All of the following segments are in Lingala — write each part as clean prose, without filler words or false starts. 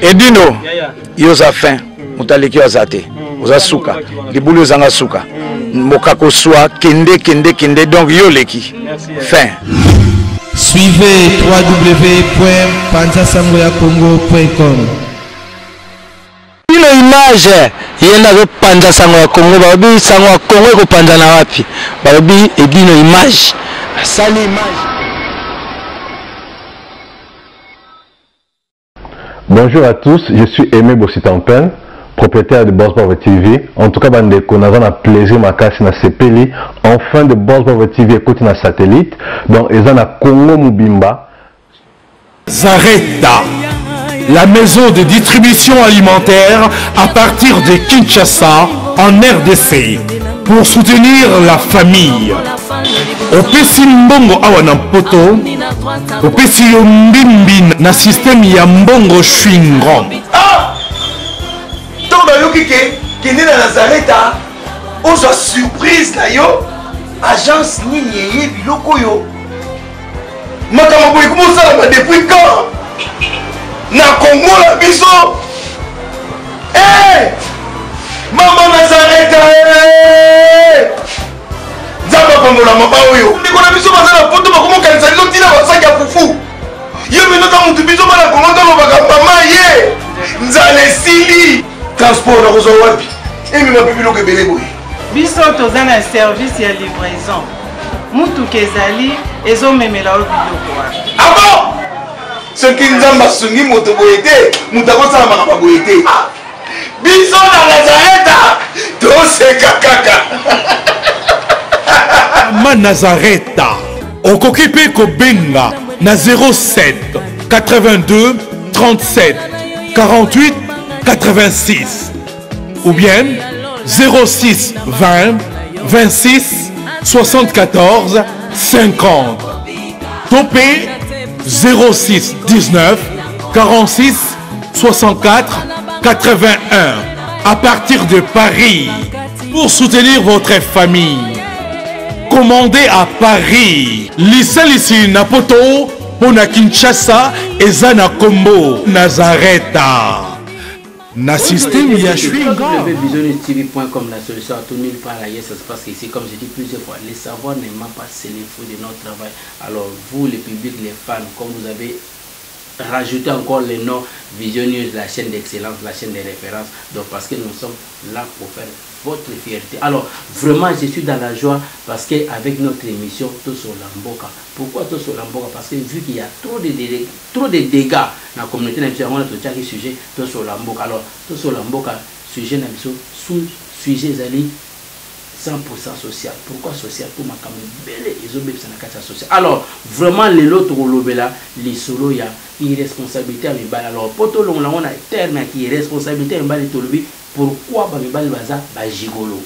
Edino, yo oza fin, moto aleki yo aza te, oza suka, libulu ezanga suka, mokako swa, kende kende kende, donc yo oleki fin. Suivez www.panzasangoyakongo.com. Bino image ye nde azopanza sango ya Congo, balobi sango ya Congo ekopanzana wapi? Balobi ebino image asali image. Bonjour à tous, je suis Aimé Bossitampen, propriétaire de Boss Power TV. En tout cas, bandeko, naza na plaisir makasi na sepeli. Enfin de Boss Power TV ekoti na satellite. Donc eza na Congo mobimba. Zaretta, la maison de distribution alimentaire à partir de Kinshasa en RDC pour soutenir la famille. Opesi mbongo awa na mpoto, opesi yo mbimbi na système ya mbongo chewing-gum. Ah! Ntango bayoki ke kende na Nazareta ozwa surprise na yo, agence nini eye biloko oyo makambo boye ekomi osalama depuis quand na kongo na biso? Hey! Mama Nazareta, hey! Nzambe apambola mama oyo. Ndeko na biso baza na poto bakomokanisa biso ntina basaki ya fufu. Yo mpenza oza motu, biso bana Kongo tolobaka mama ye nzala esili. Transport nakozwa wapi emema mpe biloko ebele boye? Biso toza na service ya livraison, mutuka ezali ezomemela yo biloko wana. Ah bon? Soki Nzambe asungi moto boye te, moto akosala makambo boye te. Biso na Nazareta toseka kaka. Mama Nazareta, okoki mpe kobenga na 07 82 37 48 86 ou bien 06 20 26 74 50 to mpe 06 19 46 64 81 à partir de Paris pour soutenir votre famille. Commandez à Paris. Lisalisi na poto mpo na Kinshasa eza na kombo Nazareta. Na système ya chewing-gum. www.visionnews-tv.com, la solution à tout nulle part ailleurs, ça se passe ici. Comme je dis plusieurs fois, le savoir ne ment pas, c'est le fruit de notre travail. Alors vous, le public, les fans, comme vous avez rajouté encore le nom Vision News, la chaîne d'excellence, la chaîne de référence, donc parce que nous sommes là pour faire votre fierté. Alors vraiment, je suis dans la joie parce que avec notre émission Tosola Mboka. Pourquoi Tosola Mboka? Parce que vu qu'il y a trop de dégâts, trop de dégâts dans la communauté, on a tout sujet Tosola Mboka. Alors Tosola Mboka, sujet na biso sous sujet ezali 100% social. Pourquoi social? Pour makambo ebele ezobebisa na kati ya social. Alors vraiment lelo tokolobela lisolo ya irresponsabilité ya mibali. Alors po tolongola yango na terme ya irresponsabilité ya mibali, tolobi pourquoi bamibali baza bagigolo,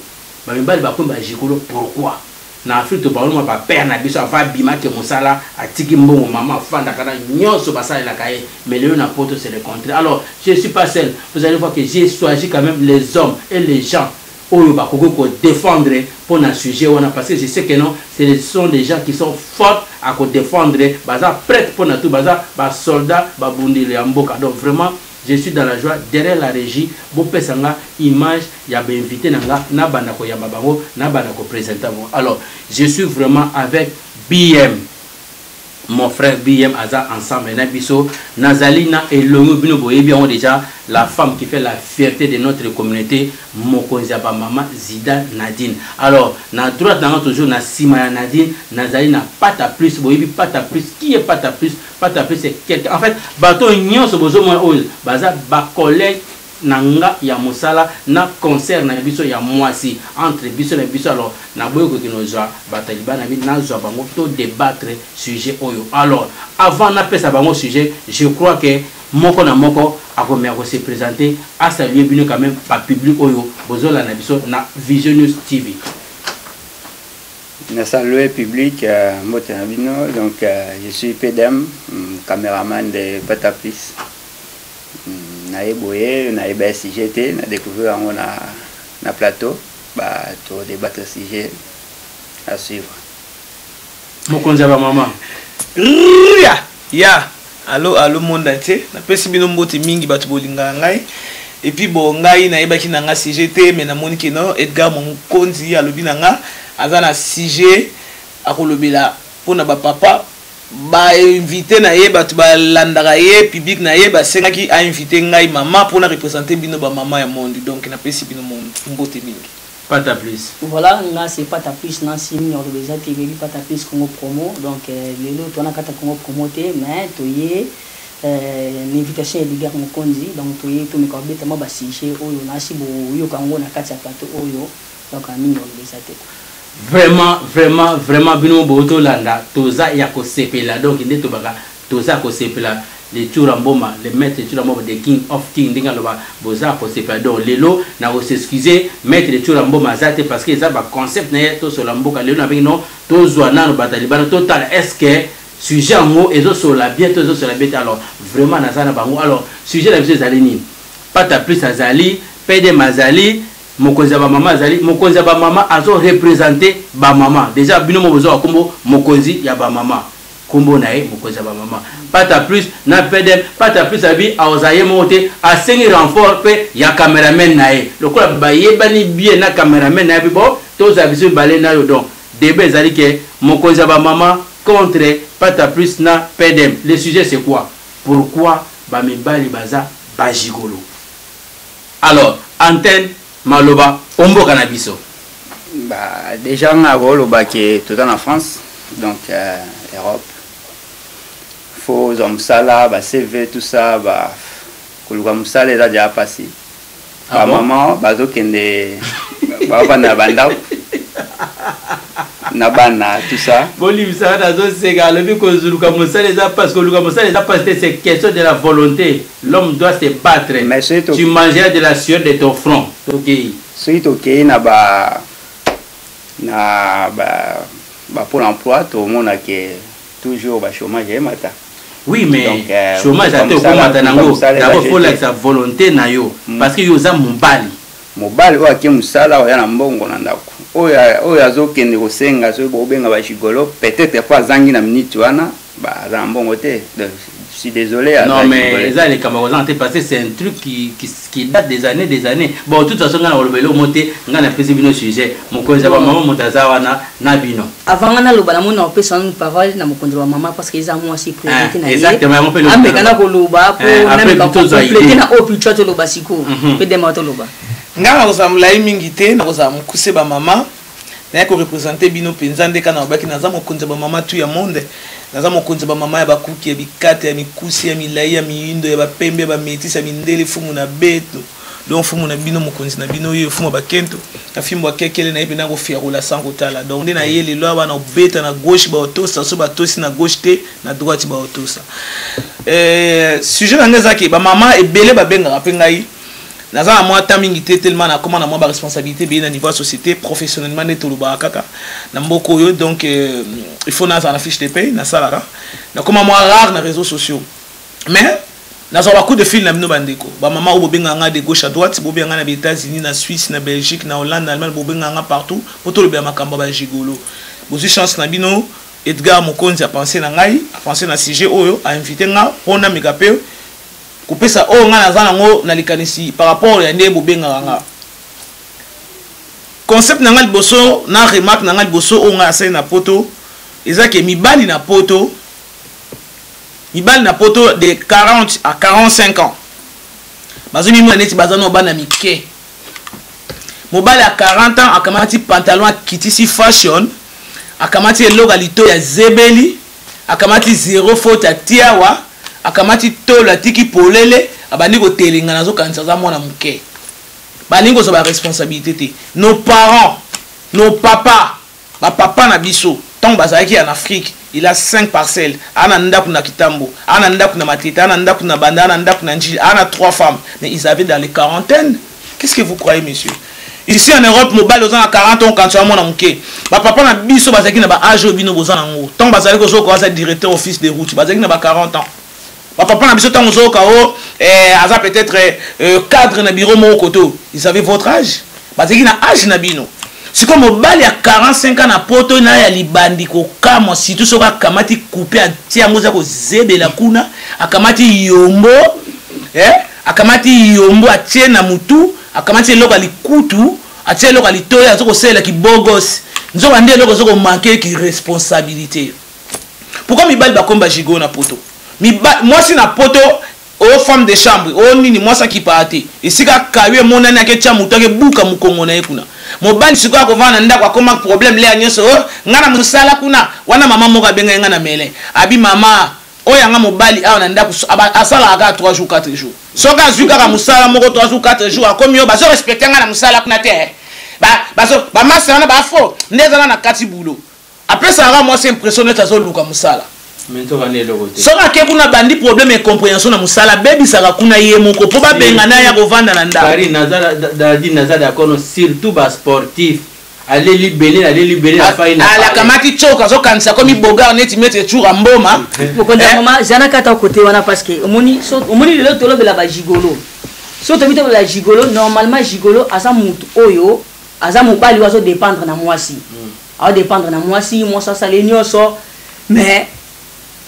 bamibali bakomi bagigolo pourquoi? Na Afrique tobaloma bapère na biso ava abimaki mosala, atiki mbongo, mama afandaka na nyonso basalelaka ye, mais lelo na poto c'est le contraire. Alors je suis pas seul, vous allez voir que j'ai choisi quand même les hommes et les gens oyo bakoki kodéfendre mpo na sujet wana, parce que je sais que non, ce sont des gens qui sont forts à kodéfendre, baza prête mpo na tout, baza basoldat babundeli ya mboka. Donc vraiment je suis dans la joie. Derrière la régie, bopesa nga image ya bainvité na nga, na banda koyamba bango, na banda koprésente bango. Alors je suis vraiment avec BM, mon frère BM aza ensemble na biso. Nazali na elongo bino boyebi yango déjà, la femme qui fait la fierté de notre communauté, mokonzi ya bamama Zida Nadine. Alors na droite nanga, toujours na nsima ya Nadine, nazali na Pata Plus. Boyebi Pata Plus? Qui est Pata Plus? Pata Plus, c'est quelqu'un, en fait bato nyonso bozomona oyo baza bacollègue na nga ya mosala na concert na biso ya mwasi entre biso na biso. Alors naboyi koki nozwa bato ya libanda na bi nazwa bango to débattre sujet oyo. Alors avant napesa bango sujet, je crois que moko na moko akomeka kose présenter, asalue bino quand même bapublic oyo bozolanda biso na Vision News TV. Na salué public, mbote na bino. Donc je suis PDM, caméraman de Pata Plus. Naye boye, nayeba sujet te, na découvrir yango na plateau, ba to débattre sujet à suivre. Mokonzi ya bamama. Ya ya. Allo allo monde entier. Napesi bino mbote mingi bato bolingaka ngai. Et puis bon ngai nayebaki na nga sujet te mais namoni ke non Edgar Mokonzi alobi na nga aza na sujet akolobela mpona ba papa ba invité na ye bato balandaka ye public na ye basengaki a invité ngai mama mpona représenter bino ba mama ya monde donc napesi bino mbote mingi. Pata plus. Voilà nga c'est pata plus nancy mingi akoloba eza te baby pata plus congo promo donc lelo toza na kati ya congo promo te mais toye na invitation ya Edgar Mokonzi donc toye tomeka kobeta mwa ba sujet oyo nasi boyoka yango na kati ya plateau oyo donc mingi akoloba eza te. Vraiment vraiment vraiment bino botolanda toza ya kosepela donc nde tobaka toza kosepela le Tshoura Mboma le maitre Tshoura Mboma the king of king ndenge aloba boza kosepela donc lelo na ko s'excuser maitre Tshoura Mboma aza te parce que eza ba concept na ye tosola mboka lelo na bengi no tozwa nano bato ya libanda totala est ce que sujet yango ezosola bien to ezosola bien te alors vraiment naza na bango alors sujet na biso ezali nini pata plus azali pdm azali Mokonzi ya ba mama azali mokonzi ya ba mama azo representer ba mama dejà bino moko bozo kombo mokonzi ya ba mama kombo na ye mokonzi ya ba mama pata plus na pdm pata plus abi aoza ye moko te asengi renfort pe ya cameraman na ye lokola bayebani bien na cameraman na ye bi bo tozala biso mibale na yo donc debat ezali ke mokonzi ya ba mama contre pata plus na pdm le sujet c'est quoi pourquoi ba mibali baza ba gigolo Alors antenne maloba o mboka na biso. Ba dejà nga koloba ke toza na France donc euh, Europe faut ozwa mosala ba CV tout ça ba koluka mosala eza deja pasi ah ba bon? maman bazokende bavanda na bandako na bana tout ça bolimbisaka nazoseka alobi kozuluka mosala eza pasi koluka mosala eza pasi te c'est question de la volonté L'homme doit se battre. Mais soki to... Tu mangeras de la sueur de ton front. Tokei. Soki tokei na ba na ba ba pôle emploi tomona ke toujours ba chômage emata. Oui mais Donc, euh, chômage ate okomata nango d'abord faut lakisa volonté na yo mm. parce que yo oza mobali. Mobali oyo ake mosala oya na mbongo na ndako oyo oyo azokende kosenga soki bobenga ba gigolo peut-être po azangi na minute wana Ba aza na mbongo te. Donc, je suis désolé. Non mais eza likambo kozanga te parce que c'est un truc qui, qui, qui date des années des années. Bon de toute façon nga na koloba eloko moko te nga napesi bino sujet mokonzi ya bamama moto aza wana na bino. Avant nga naloba namoni na kopesa nanu parole na mokonzi ya bamama parce que eza mwasi priorité na ye. Exactement yango mpe ameka na koloba po nameka kokomplete na oyo pichwa toloba sikoyo mpe dema toloba. Nga nakozala molai mingi te nakozala mokuse bamama naye ko representer bino penza nde kaka nalobaki naza mokonzi ya ba mama tout ya monde naza mokonzi ya ba mama ya bakuki ya bikate ya mikusi ya milayi ya miyindo ya bapembe ya bametisi ya mindele fumu na beto donc fumu na bino mokonzi na bino ye fumu ya bakento na fimbo ya kekele na ye mpenza kofiakola sans kotala donc nde na ye lelo awa na obeta na gauche baotosa so batosi na gauche te na droite baotosa eh, sujet na ngai ezaki bamama ebele babengaka mpe ngai naza na mwa temps mingi te tellement nakoma na mwa baresponsabilité ebele na niveau ya société professionnellement nde tolobaka kaka na mboka oyo donc euh, il faut nazala na fiche de paye nasalaka nakoma mwa rare na réseaux sociaux mais nazwa ba coup de fil na bino bandeko bamama oyo bobengaka nga de gauche à droite bobenga nga na baétats-unis na suisse na belgique na hollande na allemagne bobenga nga partout mpo tolobela makambo ya bagigolo bozwi chance na bino edgar mokonzi apense na ngai apense na sujet oyo ainvite nga mpo nameka mpe kopesa oyo ngai naza nango na likanisi par rapport ya nde bobengaka nga concept na ngai liboso na remarque na ngai liboso oyo ngai asali na poto eza ke mibali na poto mibali na poto de 40 à 45 ans bazomimona neti baza nao bana mike mobali ya 40 ans akamati pantalon akitisi fashion akamati eloko ya lito ya zebeli akamati zero faute atie awa akamati tolo atiki polele abandi kotelengana azokanisa aza mwana moke balingi kozwa baresponsabilité te nos parents nos papa bapapa na biso ntango bazalaki en afrique il a 5 parcelles ana ndako na kitambo ana ndako na matete ana ndako na banda ana ndako na njili ana 3 femmes mais ils avaient dans les quarantaines qu'est-ce que vous croyez monsieur ici en europe mobali oza na 40 ans kanisa mwana moke bapapa na biso bazalaki na baage oyo bino boza nango ntango bazalaki kozoka aza directeur office de route bazalaki na ba 40 ans bapapa na biso ntango ozoyoka o eh, aza peut-être euh, cadre na bureau moko koto ils avaient votre âge bazalaki na age na bino Sikoyo mobali ya 45 ans na poto na ya libandi kokamwa, surtout soki akamati coupe atie yango eza kozebela kuna, akamati yombo, akamati yombo atie na mutu, akamati eloko ya likutu atie eloko ya litoyi, azo kosalela kibogos, nzoka nde eloko ezo komanke ki responsabilité. Pourquoi mibali bakomi ba gigot na poto? Mwasi na poto o femme de chambre o nini, mwasi akipaka te esika kayu emonani aketia motu akebuka mokongo na ye kuna. Mobali sikoyo akovanda na ndako akoma problème lea nyonso, o nga na mosala kuna wana. Mama moko abengai nga na mele, abi mama oyo yanga mobali awa na ndako asalaka kaka 3 jours 4 jours, soki azwi kaka mosala moko 3 jours 4 jours akomi oyo bazo respecte nga na mosala kuna te, bamasa wana bafo nde ezala na kati bulo. Apesaka mwasi impression neti azoluka mosala, soki ake kuna bandi problème ya compréhension na mosala, abebisaka kuna ye moko mpo babengana ya kovanda na ndako. Naza d'accord, surtout basportif aleli bele, aleli bele. Alakamati tsoka azokanisa komi bogar neti maître Tshoura Mboma. Mokonzi ya mama zana kata kote wana, parce que omoni omoni lelo tolobela bagigolo. So tobi tolobela gigolo, normalement gigolo aza mutu oyo aza mobali oyo azodépendre na mwasi, aodépendre na mwasi, mwasi asali nyonso. Mais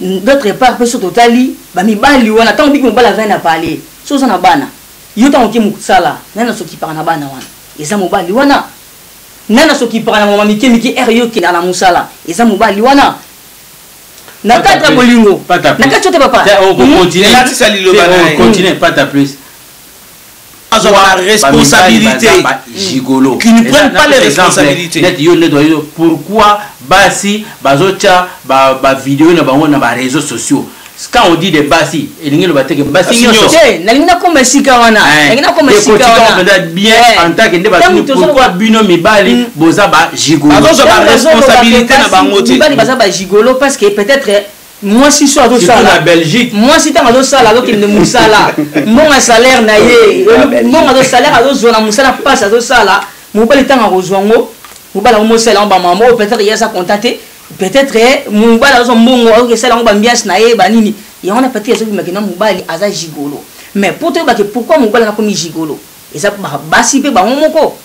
d'autre part mpe so totali bamibali wana, ntango biki mobali azali na pale, so oza na bana, yo ntango oke mosala, nani asokipaka na bana wana? Eza mobali wana. Nani asokipaka na mama mike mike ere yo okenda na mosala? Eza mobali wana. Na cadre ya bolingo na kati yo te, papa. Continue, pata plus. Azwa ba responsabilité, gigolo qui ne prennent pas les responsabilités. Net yo net yo, pourquoi basi bazotia ba ba vidéo na bango na ba réseaux sociaux? Quand on dit des basi, elingi loba te ke basi nyonso. Te, nalingi nakoma esika wana, nalingi nakoma esika wana bien en tant que nde basi. Pourquoi bino mibali boza ba gigolo? Bazozwa ba responsabilité na bango te. Mibali baza ba gigolo parce que peut-être mwasi so azosala, mwasi ntango azosala azokende mosala, mbongo ya salaire na ye, mbongo azo salaire azozwa na mosala, mpasi azosala, mobali ntango akozwa yango, mobali yango mosala yango bamama oyo peut-être ye aza content te. Peut-être mobali azozwa mbongo azokesala yango baambiance na ye banini yango wana, peut-être ezobimaki na mobali aza gigolo. Mais po toyebake pourquoi mobali anakomi gigolo, eza basi mpe bango moko,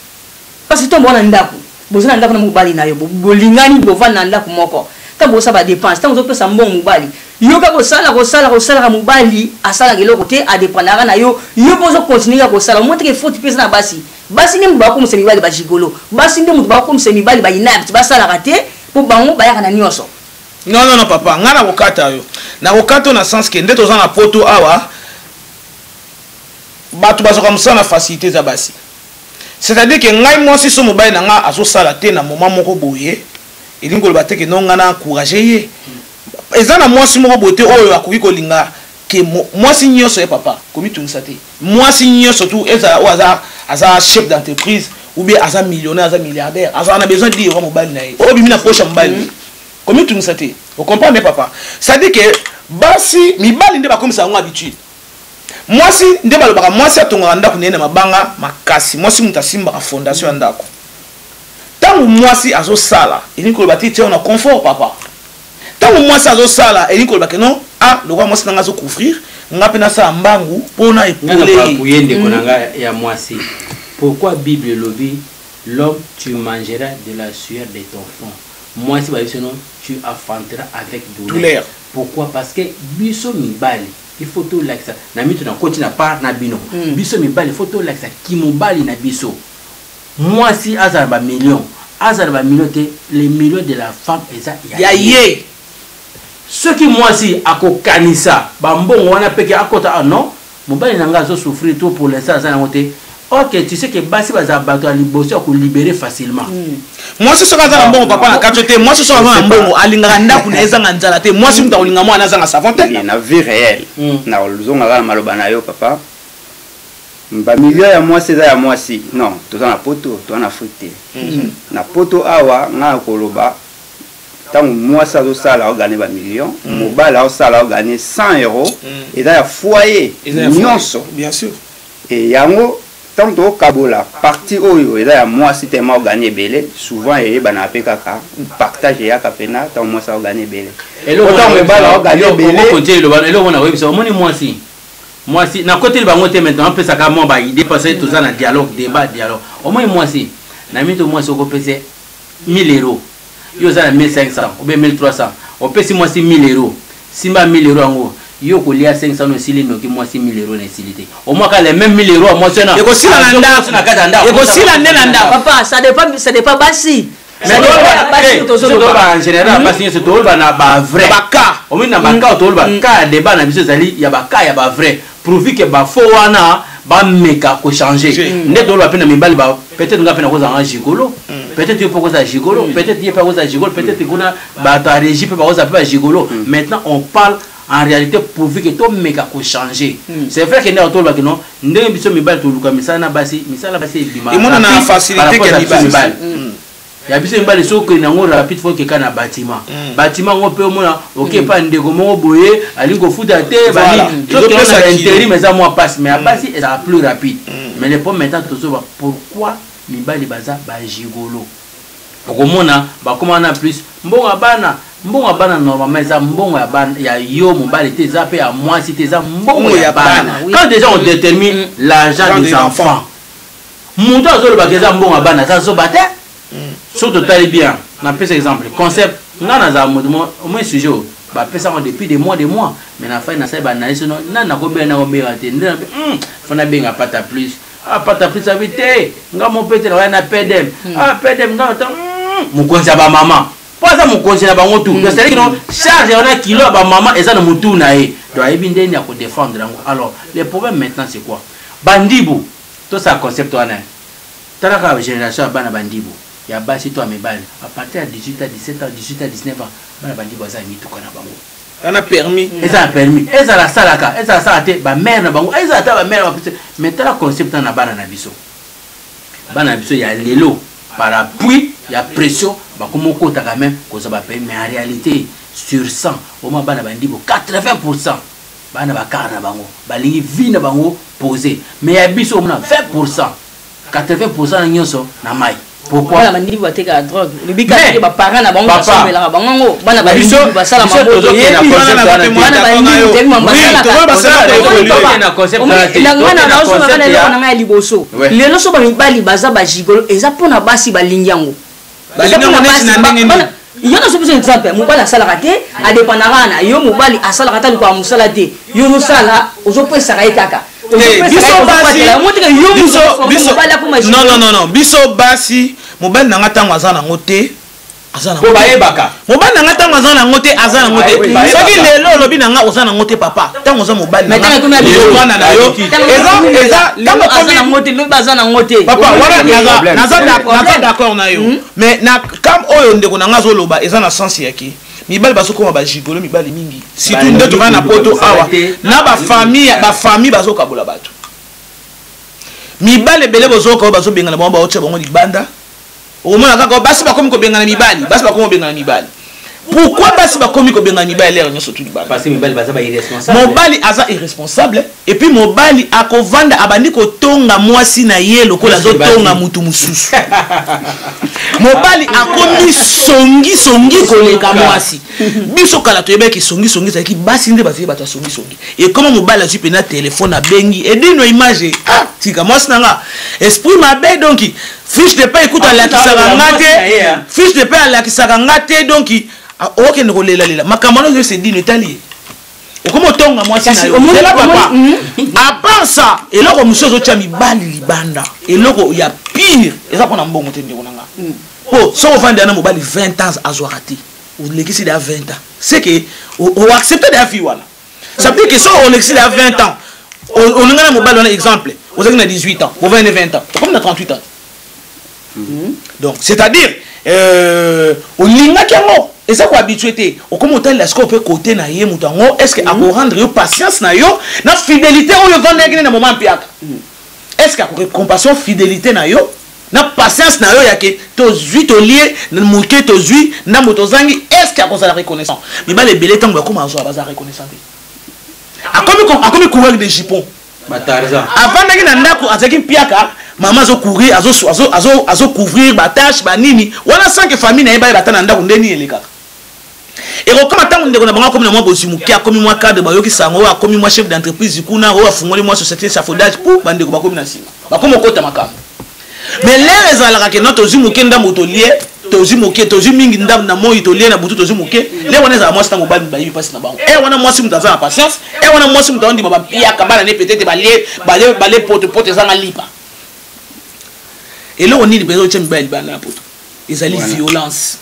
parce que ntango wana ndako boza na ndako na mobali na yo, bolingani, bovanda na ndako moko, ntango bosala badépense, ntango ozopesa mbongo mobali, yo kaka kosala kosala kosalaka, mobali asalaka eloko te, adépendaka na yo, yo mpo ozocontinue kaka kosala. Omoi teke faute mpe eza na basi. Basi nde moto bakomisa mibali bagigolo, basi nde moto bakomisa mibali bainapte, basalaka te mpo bango bayaka na nyonso. Non, non, non, papa, ngai nakokata yo, nakokata yo na sens ke nde toza na poto awa, bato bazwaka mosala na facilité eza basi. C'est-à-dire ke ngai mwasi, so mobali na ngai azosala te na moment moko boye, elingi koloba te ke no ngai na encourage ye. Eza na mwasi moko boye te oyo akoki kolinga ke mwasi nyonso ye papa komitungisa te. Mwasi nyonso tu, ezala oyo aza chef d'entreprise ou bien aza millionnaire, aza milliardaire, azala na besoin dire mobali na ye oyo bimi na poche ya mobali, komitungisa te. Ocomprendre, papa? C'est-à-dire ke basi, mibali nde bakomisa yango habitude. Mwasi nde balobaka mwasi atongaka ndako na ye na mabanga makasi, mwasi moto asimbaka fondation ya ndako. Ntango mwasi azosala, elingi koloba te tia na confort, papa. Ntango mwasi azosala, elingi koloba ke non, ah, lokola mwasi nanga azocouvrir nga mpe nasala mbangu mpona epole. Ndeko na nga ya mwasi, pourquoi Bible elobi: "L'homme, tu mangeras de la sueur de ton front"? Mwasi bayebi non, tu enfanteras avec douleur, douleur. Pourquoi? Parce que biso mibali, il faut tolakisa na mitu na koti na part na bino. Biso mibali, il faut tolakisa kimobali na biso. Mwasi azala bamillion, azala bamillion te, les millions de la femme eza ya ye. Soki mwasi akokanisa bambongo wana peke akota, ah non, mobali na ngai azosouffrir to pour l'instant aza yango te. Ok, tu sais que basi bazala bato ya liboso ya kolibérer facilement. Mwasi soki aza na mbongo, papa, na kati te, mwasi soki aza na mbongo alingaka ndako na ye ezanga nzala te. Mwasi moto akolinga mwana azanga savon te. Na vie réelle, na ozongaka na maloba na yo, papa, bamilio ya mwasi eza ya mwasi. Non, toza na poto, toza na Afrique te. Na poto awa, ngai na koloba, ntango mwasi azosala aogane bamillion, mobali aosala aogane 100 euro, eza ya foyer nyonso. Bien sûr. E yango, ntango tokokabola partie oyo eza ya mwasi, tema ogane ebele, souvent eyebanaka mpe kaka partage eyaka mpena ntango mwasi aogane ebele, ntango mobali aogane ebele. Eloko na koyebisa, omoni mwasi, mwasi nakoteli bango te. Maintenant apesaka mwa baidée parce que toza na dialogue, débat, dialogue. Omoni mwasi, Na minute mwasi okopesa 1000 euros, yo oza na 1500 ou bien 1300, opesi mwasi 1000 euros, simba 1000 euros yango, yo kolia 500 no esili noki, mwasi 1000 euros na esili te. Omwaka le même 1000 euros ya mwasi wana Ekosila na ndako. Na kati ya ndako. Ekosila nde na ndako. Papa, ça dépend basi. Mais toloba en général, basi nyonso, toloba na bavrai baka. Omoni na baka, toloba ka ya débat na biso ezali ya baka ya bavrai, pourvu que bafaux wana bameka kochanger. Nde toloba mpe na mibali, peut-être nga mpe nakozala gigolo, peut-être yo mpe okozala gigolo, peut-être ye mpe akozala gigolo, peut-être kuna bato ya régie mpe bakozala mpe bagigolo. Maintenant on parle en réalité, pourvu que tomeka kochanger. C'est vrai que nde tolobaki non, ndenge biso mibali toluka misala na basi, misala basi ebima Emona na facilité ke mibali. Ya biso mibali, soki okende yango rapide, faut okeka na bâtiment. Bâtiment yango mpe omona oke epa ndeko moko boye, alingi kofuta te. Ezopesa Bani kilo. Intérim eza mwa passe, mais ya basi ezala plus rapide. Mais le problème maintenant, tozoba pourquoi mibali baza bagigolo. Okomona bakóma wana plus mbongo ya bana. Mbongo ya bana normalement eza mbongo ya bana ya yo mobali te, eza mpe ya mwasi te, eza mbongo ya bana. Quand déjà on détermine l'argent L'argent des des enfants, moto azolobaka eza mbongo ya bana, aza zoba te. Soki totali bien, napesa exemple concept. Nga nazala moto au moins sujet oyo bapesango depuis des mois, des mois, mais nafai nasali baanalyse no nani nakobenga, nakobenga te nde fo nabenga Pata Plus. Ah, Pata Plus abi te, nga mo pe te, nakoya na PDM. Ah, PDM nga ta mokonzi ya bamama, mpo aza mokonzi na bango tout. Donc c'est-à-dire que non, charge wana, kilo ya bamama eza na motu na ye, donc ayebi ndeni ya kodéfendre yango. Alors le problème maintenant, c'est quoi? Bandibu, tosala concept wana. Tala kaka génération ya bana bandibu, ya basi to ya mibali, à partir ya 18 ans, 17 ans, 18 ans, 19 ans, bana bandibu baza ya mituka na bango. Ana permis. Eza na permis, ezala asalaka, ezala asala te, bamare na bango, ezala ta bamare na bango. Mais tala concept na bana na biso, bana na biso ya lelo, par appui ya pression, bakoma okota quand même kozwa bapermis. Mais en réalité, sur 100, oma bana bandibo 80 bana bakara na bango balingi vie na bango posé. Mais ya biso omona 20, 80 na nyonso na mai. Pourquoi? Bana bandimi batekaka drogue, lobi kaka baparent na bango basombelaka bango yango. Bana Biso- bandimi basala biso maboto. tozokende na concept wana te. Bana bandimi tebi Oui, tozokende na concept wana te. Nga Tozokende na na naosomaka concept na eloko na ngai ya liboso. Lelo so bamibali baza bagigolo, eza mpona basi balingi yango. Eza Balingi yango mpona neti basi, na ndenge nini? Yo nazo biso exemple, mobali asalaka te, adépendaka na yo. Mobali asalaka te, alukaka mosala te, yo ozosala, ozopesaka ye kaka. Biso basi, biso Mobali akoma non, non, non, non, biso basi, mobali na nga ntango aza nango te, aza nango Po te. bayebaka. Mobali na nga ntango aza nango te, aza nango te. Bayebaka. Soki lelo olobi na nga oza nango te, papa, ntango oza mobali na Mais ntango ekomi ya nga, biso. wana na yo eza eza lelo ntango aza okomi nango te, lobi aza nango te. Papa wana Problème. naza d'accord na yo, mais na kam oyo ndeko na nga azoloba eza na sens yaki mibali bazokoma bagigolo. Mibali mingi, surtout nde tovanda na poto awa na bafamille, bafamille bazokabola bato. Mibali ebele bozoka oyo bazobengana bango, baotia bango libanda. Okomona kaka basi bakomi kobengana mibali, basi bakomi kobengana mibali. Pourquoi basi bakomi kobengana mibali lere nyonso tu libanda? Parce que mibali baza bairresponsable. Mobali aza irresponsable, et puis mobali akovanda, abandi kotonga mwasi na ye lokola Mwasi azotonga basi. mutu mosusu. Mobali akomi songisongi koleka mwasi. Biso kala toyebaki songisongi ezalaki basi nde bazali bato ya songisongi. Ekoma mobali azwi mpena telefone, abengi Edino Image: "Ah, tika mwasi na nga, esprit mabe." Donc fiche de paie ekuta alakisaka nga te, fiche de paie alakisaka nga te. Donc okende kolelalela makambo wana nyonso, Edino etali ye, okoma otonga mwasi na Kasi yo. Zela papa, à part ça, eloko mosusu ezotya mibali libanda, eloko ya pire, eza mpona mbongo te, ndeko na nga. Po soki ovandi na mobali 20 ans, azwaka te, olekisi deya 20 ans, c'est que oaccepte deya vie wana. Ça veut dire que soki olekisi deya 20 ans, olinga na mobali wana, exemple ozalaki na 18 ans, ovandi 20 ans, okomi na 38 ans. Donc c'est à dire olingaki yango, eza kohabitue te. Okomi otalela sikoyo mpe kote na ye, moto yango, est ce que akorendre yo patience na yo na fidélité oyo ovandaki ne na moment mpiaka? Est ce que akorécompense fidélité na yo na patience na yo yake tozwi, tolie moke, tozwi ndambo, tozangi? Est ce que akozala reconnaissant? Mibali ebele ntango bakoma azwa, baza reconnaissant te. Akomi coureur de jupon. Batarzan. Avandaki na ndako, azalaki mpiaka, mama azocourir, azocouvrir batâche banini wana sans que famille na ye bayeba ata na ndako nde nini elekaka. Ekokoma ntango ndeko na bango akomi na mwa bozwi moke, akomi mwa cadre, bayoki sango oyo akomi mwa chef d'entreprise kuna, oyo afungoli mwa société échafaudage, pu bandeko bakomi na nsima, bakomi okota makambo. Mais l'heure ezalaka ke no tozwi moke ndambo tolie, tozwi moke, tozwi mingi ndambo na moi tolie, na butu tozwi moke. L'heure wana ezala mwasi na mobali bayebi mpasi na bango. Heure wana mwasi moto aza na patience, heure wana mwasi moto aondima bampiaka bana ne peut-être balie balie balie poto poto ezanga lipa. Eloko nini mpenza otya mibali libanda na poto ezali violence.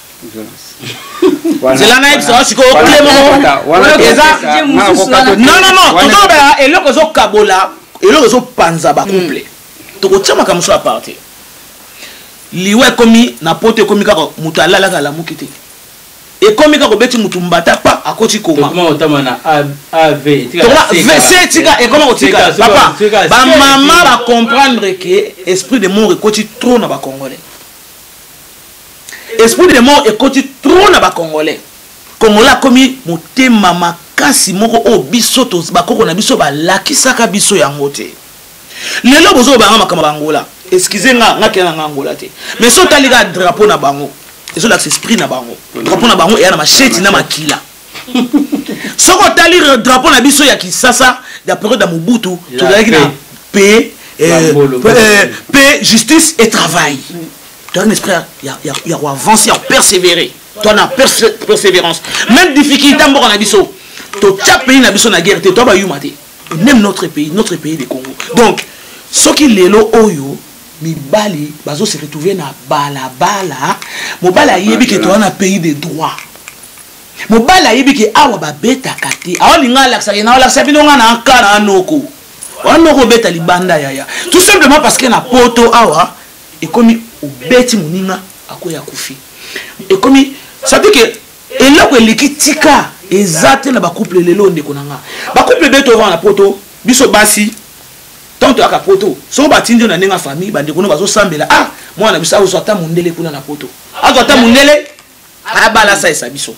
Nzela nayebisa yo sikoyo clé moko eza, non non non, tozolobela eloko ezokabola, eloko ezopanza bacouple. Tokotia makambo mosusu aparte. Liwa ekomi na poto, ekomi kaka moto alalaka alamuki te, ekomi kaka obeti motu mbata pa akoti koma se tika ekoma kotika. Papa, bamama bacomprendre ke esprit de mort ekoti trop na bacongolais, esprit de mort ekoti trop na bacongolais. Congolais akomi motema makasi moko oyo biso bakoko na biso balakisaka biso yango te. Lelo bozobanga makambo ya Bangola. Excuse nga, nga kena nga Angola te, mais so otali kaka drapeau na bango ezolakisa esprit na bango. Drapeau na bango eya na macheti na makila. Soki otali drapeau na biso ya Kisasa ya période ya Mobutu, tozalaki na paix, paix, justice et travail. Toza na esprit ya koavance, ya kopersévérer. Toza na persévérance même difficulté. Mboka na biso, totya pays na biso na guerre te, toa bayuma te. Même notre pays, notre pays de Congo. Donc soki lelo oyo mibali bazo se retrouver na balabala, mobali ayebi ke toza na pays de droit, mobali ayebi ke awa babetaka te. Awalinga alakisaka na alakisa bino nga na nka na anoko wana obeta libanda yaya, tout simplement parce que na poto awa ekomi obeti moninga akoya akufi. Ekomi ça veut dire que eloko eleki tika eza te na bacouple lelo. Ndeko na nga, bacouple ebele tovanda na poto, biso basi tant toyaka poto, soki batindi yo na ndenge ya famille, bandeko no bazosambela: ah, mwana na biso azwa ata mondele kuna na poto, azwa ata mondele, abala, asalisa biso.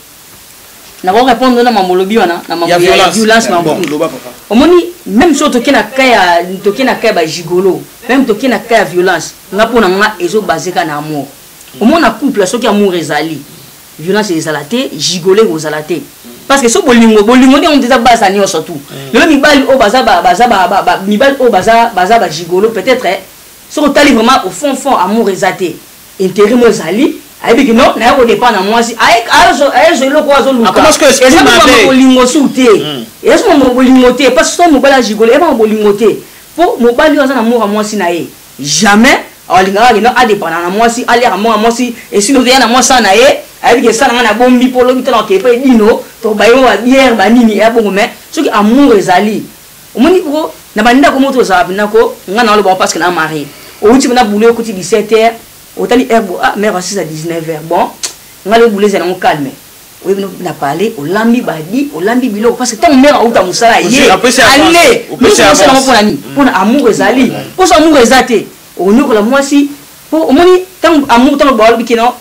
Nako répondre na mambo olobi wana, na mambo ya violence. Omoni, même so toke na cas ya, toke na cas ya bagigolo, même toke na cas ya violence, nga mpo na nga ezobase kaka na amour. Omona couple, soki amour ezali, violence ezala te, gigolo ekozala te, parce que so bolingo, bolingo nde yango eza base ya nyonso tu. Lelo mibali oyo baza, baza mibali oyo baza bagigolo, peut-être soki otali vraiment au fond fond, amour eza te, intérêt mo ezali. Ayebi ki non, naye kodépendre na mwasi, ayezwa eloko oyo azoluka. Eza mama bolingo su te, eza so mama bolingo te, parce que so mobali agigolo, eza mama bolingo te. Mpo mobali oyo aza na amour ya mwasi na ye, jamais alingaka kendo adépendre na mwasi, aliaka mbongo ya mwasi. Esili ozoya na mwasi na ye, ayebi ke esala nga na bombi mpo lobi tala okeye mpo edino to bayemo babiere banini eya bongo. Mais soki amour ezali, omoni ko na bandako moko tozala mpena ko nga na oloba parce que na mari outi mpena boulot, okuti 17 heures, otali heure bo, ah, mare asisa 19 heures. Bon, nga le boulot ezala yango calme, oyebi na parler, olambi badi, olambi biloko, parce que ntango mare auta mosala ye ale osalango mpona nini? Mpona amour ezali. Mposo amour eza te, okonyokola mwasi. Mpo omoni ntango amour, ntango balobi keno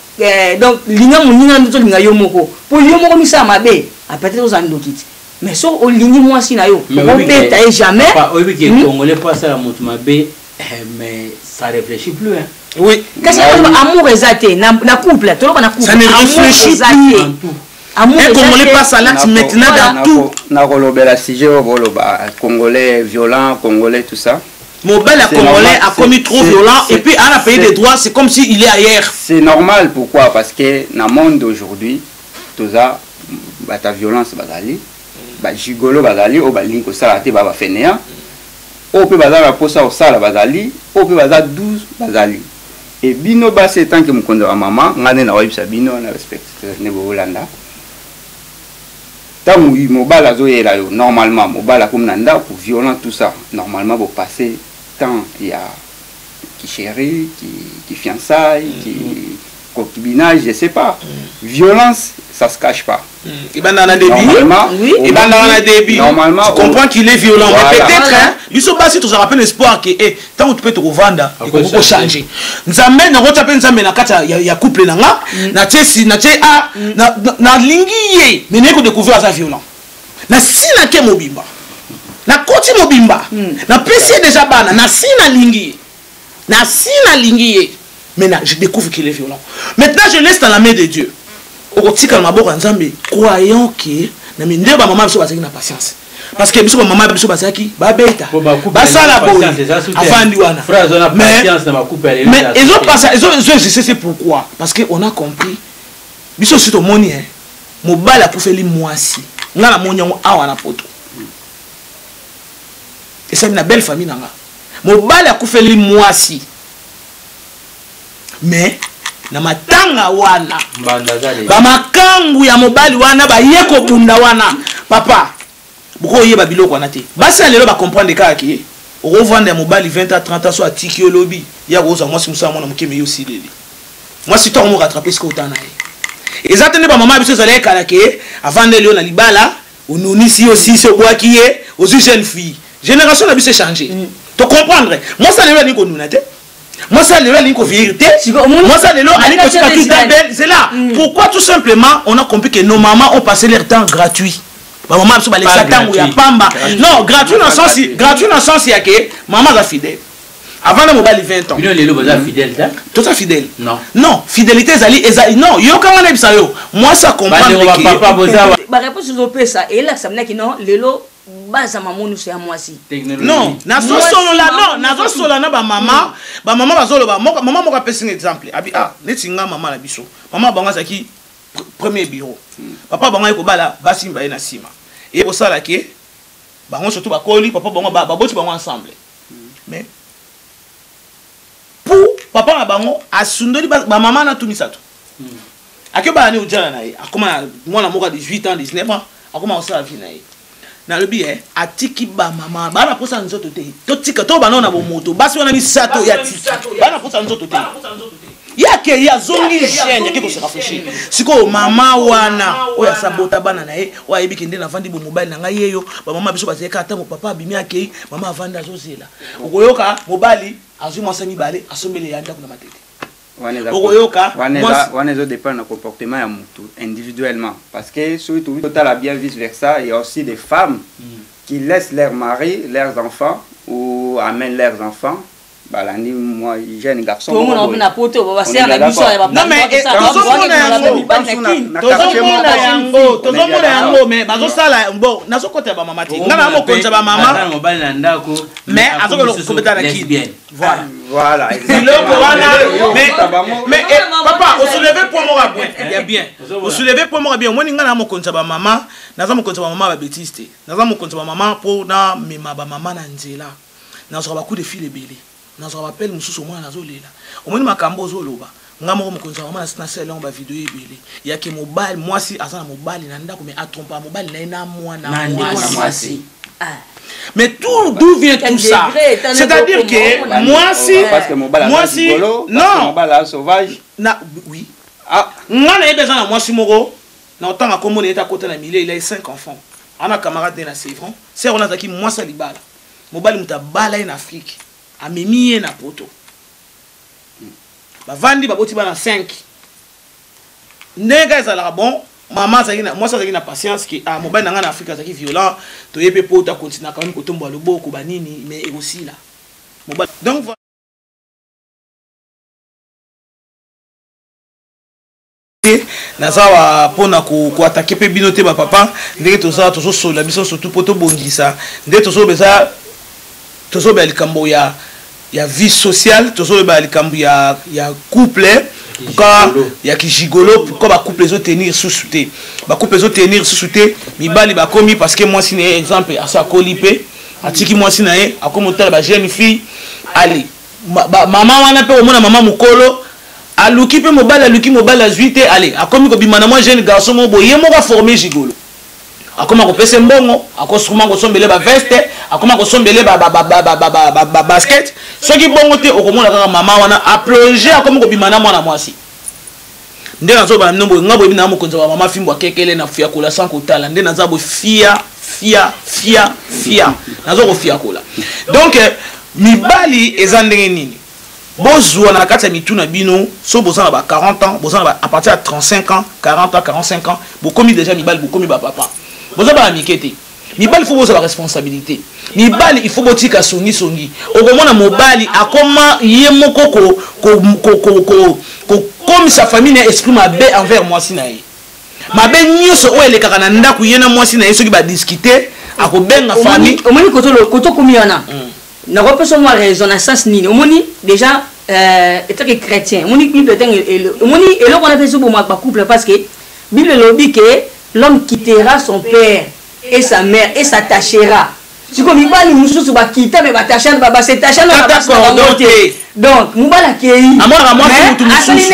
donc linga moninga nde tolinga yo moko, mpo yo moko misala mabe, peut-être ozala ndoki ti, mais soki olingi mwasi na yo, obeta ye jamais. Oyebi ke congolais mpo asala moto mabe, mais ça réfléchit plus, hein. Oui. Kasi amour eza te na couple, toloba na couple ça ne réfléchit plus. Amour. Un Congolais passe à l'acte maintenant dans tout. Nakolobela sujet oyo boloba, congolais violent, congolais tout ça. Mobali ya congolais a commis trop violent et puis à la pays des droits, c'est comme si il est ailleurs. C'est normal. Pourquoi? Parce que na monde aujourd'hui toza bata violence, bazali bagigolo, bazali oyo balingi kosala te, ba bafainéant oyo mpe baza na mposa kosala, bazali oyo mpe baza 12 bazali. E bino basi, etanke mokonzi ya bamama, ngai nde nakoyebisa bino na respect nde boolanda. Ntango mobali azoyela yo, normalement mobali akomi na ndako violent, tout ça, normalement bopasse temps ya ki chéri, ki fiançailles, ki concubinage, je sais pas. Violence, ça se cache pas. Ebandaka na début. Normalement, ebandaka na début. Normalement, tu comprends qu'il est violent, mais peut-être, hein, biso basi tozalaka mpe na espoir ke eh, ntango mpe tokovanda, ekoki kochange. Nzambe nakotia mpe Nzambe na kati ya couple na nga, natie si natie a nalingi ye, mais naye kodécouvrir aza violent. Nasinake mobimba, nakoti mobimba, napesi ye déjà bana, nasi nalingi ye, nasi nalingi ye, mais je découvre qu'il est violent. Maintenant je laisse dans la main de Dieu, okotikala maboko ya Nzambe, croyant ke na mindenge bamama biso bazalaki na patience. Parce que biso bamama biso bazalaki babeta, basala boye, avandi wana. Mais ezopasa, ezoexiste. C'est pourquoi? Parce que on a compris, biso si tomoni mobali akufeli mwasi. Nga namoni yango awa na Poto, esali na belle famille na nga, mobali akufeli mwasi, mais na matanga wana bamakangu ya mobali wana baye kobunda wana. Papa, bokoyeba biloko wana te. Basi ya lelo bacomprendre kaka ke okovanda ya mobali 20 a 30 ans, so atiki yo, lobi ya kozwa mwasi mosala, mwana moke, me yo osileli mwasi, ntongo moko attrape sikoyo otana ye. Eza te nde bamama biso ezali ekala ke avandeli yo na libala, onunisi yo, osisi, obwaki ye, ozwi jeune fille. Génération na biso echange. To comprendre, mwasi ya lelo alingi konuna te, mwasi ya lelo alingi kovieillir te, mwasi ya lelo alingi kotika tout temps belle. C'est là pourquoi tout simplement on a compris que nos mamans ont passé leur temps gratuit. Bamama biso balekisa ntango ya pamba. Non, gratuit na sens, gratuit na sens ya ke mama aza fidèle avant na mobali 20 ans. Bino lelo baza fidèle te. Toza fidèle. Non. Non, fidélité ezali, ezali non. Yokanga, nayebisa yo, mwasi acomprendre. Papa, boza Baréponse ozopesa eyelakisa minaki non, lelo baza mama nyonso ya mwasi. Non, nazosolola, non, nazosolola na bamama. Bamama bazoloba, mama moko apesi nga exemple, abi ah, neti nga mama na biso, mama bango azalaki premier bureau, papa bango aye kobala basi mibale na nsima, eye kosala ke bango surtout bakoli, papa bango baboti bango ensemble, mais pour papa na bango asundoli bamama na tu misato, ake bala ni ojala na ye, akoma na mwana moko ya 18 ans, 19 ans, akoma kosala vie na ye. Nalobi e atiki bamama bana mposa nzoto te. Totika to bana na bomoto, basi wana misato ya tiki bana mposa nzoto te. Ye akei, azongi jeune, ake kose rafraîchir. Sikoyo mama wana oyo asabota bana na ye, oyo ayebi ke nde navandi bo mobali na ngai yeyo. Bamama biso bazali kaka ntango papa abimi, akei, mama avandi azozela. Okoyoka mobali azwi mwasi mibale, asombeli ya ndako na Matete. Okoyoka wana ezodépendre na comportement ya motu individuellement, parce que soki tokoki totala bien, vice versa, il y a aussi des femmes qui laissent leur mari, leurs enfants, ou amènent leurs enfants, balandi moi jeune garçon. Na poto basere na biso. Non, mais tozomona yango, tozomona yango, tozomona yango, mais bazosala bon. Nazokota bamama te, nga na mokonzi ya bamama. Mobali na ndako. Mais azokobeta na kini. Voilà. Voilà. Biloko wana, mais papa, osouleve point moko ya bien, ya bien. Osouleve point moko ya bien. Omoni, nga na mokonzi ya bamama, naza mokonzi ya bamama babêtise te. Naza mokonzi ya bamama mpo namema bamama na nzela. Nazwaka bacoup de fil ebele, nazwaka baappel mosusu, omwana nazolela. Omoni makambo ozoloba, nga moko mokonzi ya mama nasala yango bavideo ebele yake mobali, mwasi aza na mobali na ndako, mais atrompa mobali na ye na mwana mwasi. Mais tout, d'où vient tout ça? C'est-à-dire que mwasi, mwasi, non, sauvage. Na oui, ah, nga nayebi eza na mwasi moko na otanga kombo na ye, akota na milieu, il a cinq enfants, ana camarade ne na Sevran. Ser wana azalaki mwasi ya libala, mobali moto abala ye na Afrique, amemi ye na Poto, bavandi, baboti bana 5. Ndenge ezalaka bon, mama azalaki na mwasi azalaki na patience ke ah, mobali na ngai na Afrique azalaki violent, toye mpe po takontinaka wani kotombola loboko banini, mais ekosila mobali. Donc te, naza wa mpona koattaquer mpe bino te, bapapa. Ndenge toza, tozosolola biso surtout mpo tobongisa nde tozoloba, eza tozoloba likambo ya vie sociale, tozoloba likambo ya couple, pourquoi ya kigigolo, pourquoi bacouple ezotenir susu te, bacouple ezotenir susu te. Mibali bakomi, parce que mwasi na ye, exemple, asa akoli mpe atiki mwasi na ye, akomi otala bajeune fille. Ale mama wana mpe, omona mama mokolo aluki mpe mobali, aluki mobali, azwi te. Ale akomi kobima na mwa jeune garçon moko boye, ye moko aforme gigolo, akoma kopesa mbongo, akosukuma kosombele baveste, akoma kosombele babasket. Soki bongo te, okomona kaka mama wana aplonge, akomi kobima na mwana mwasi. Nde nazoba na bino boye, nga boyebi na mokonzi ya bamama, fimbo akekele na fiakola sans kotala. Nde naza boye, fia fia fia fia, naza kofiakola. Donc mibali eza ndenge nini? Bozwa na kati ya mitu na bino, so boza na ba 40 ans, boza na ba, à partir ya 35 ans, 40 ans, 45 ans, bokomi déjà mibali, bokomi bapapa, boza bana mike te. Mibali, faut bozwa baresponsabilité. Mibali, il faut botika songisongi. Okomona mobali akoma ye moko kokomisa famille na esprit mabe envers mwasi na ye, mabe nyonso oyo elekaka na ndako ye na mwasi na ye. Soki badiscute, Akobenga famille. Omoni koto komi wana, nakopesa mwa raison na sens nini. Omoni déjà, étant que chrétien, omoni Bible, ntango omoni eloko wana mpe ezoboma bacouple, parce que Bible elobi ke l'homme quittera son père et sa mère et s'attachera. Sikoyo mibali mosusu bakita, me basetacha na Kata basi na bango cordon te. te. Donc mobali akei. Amonaka mwasi Mais mutu mosusu.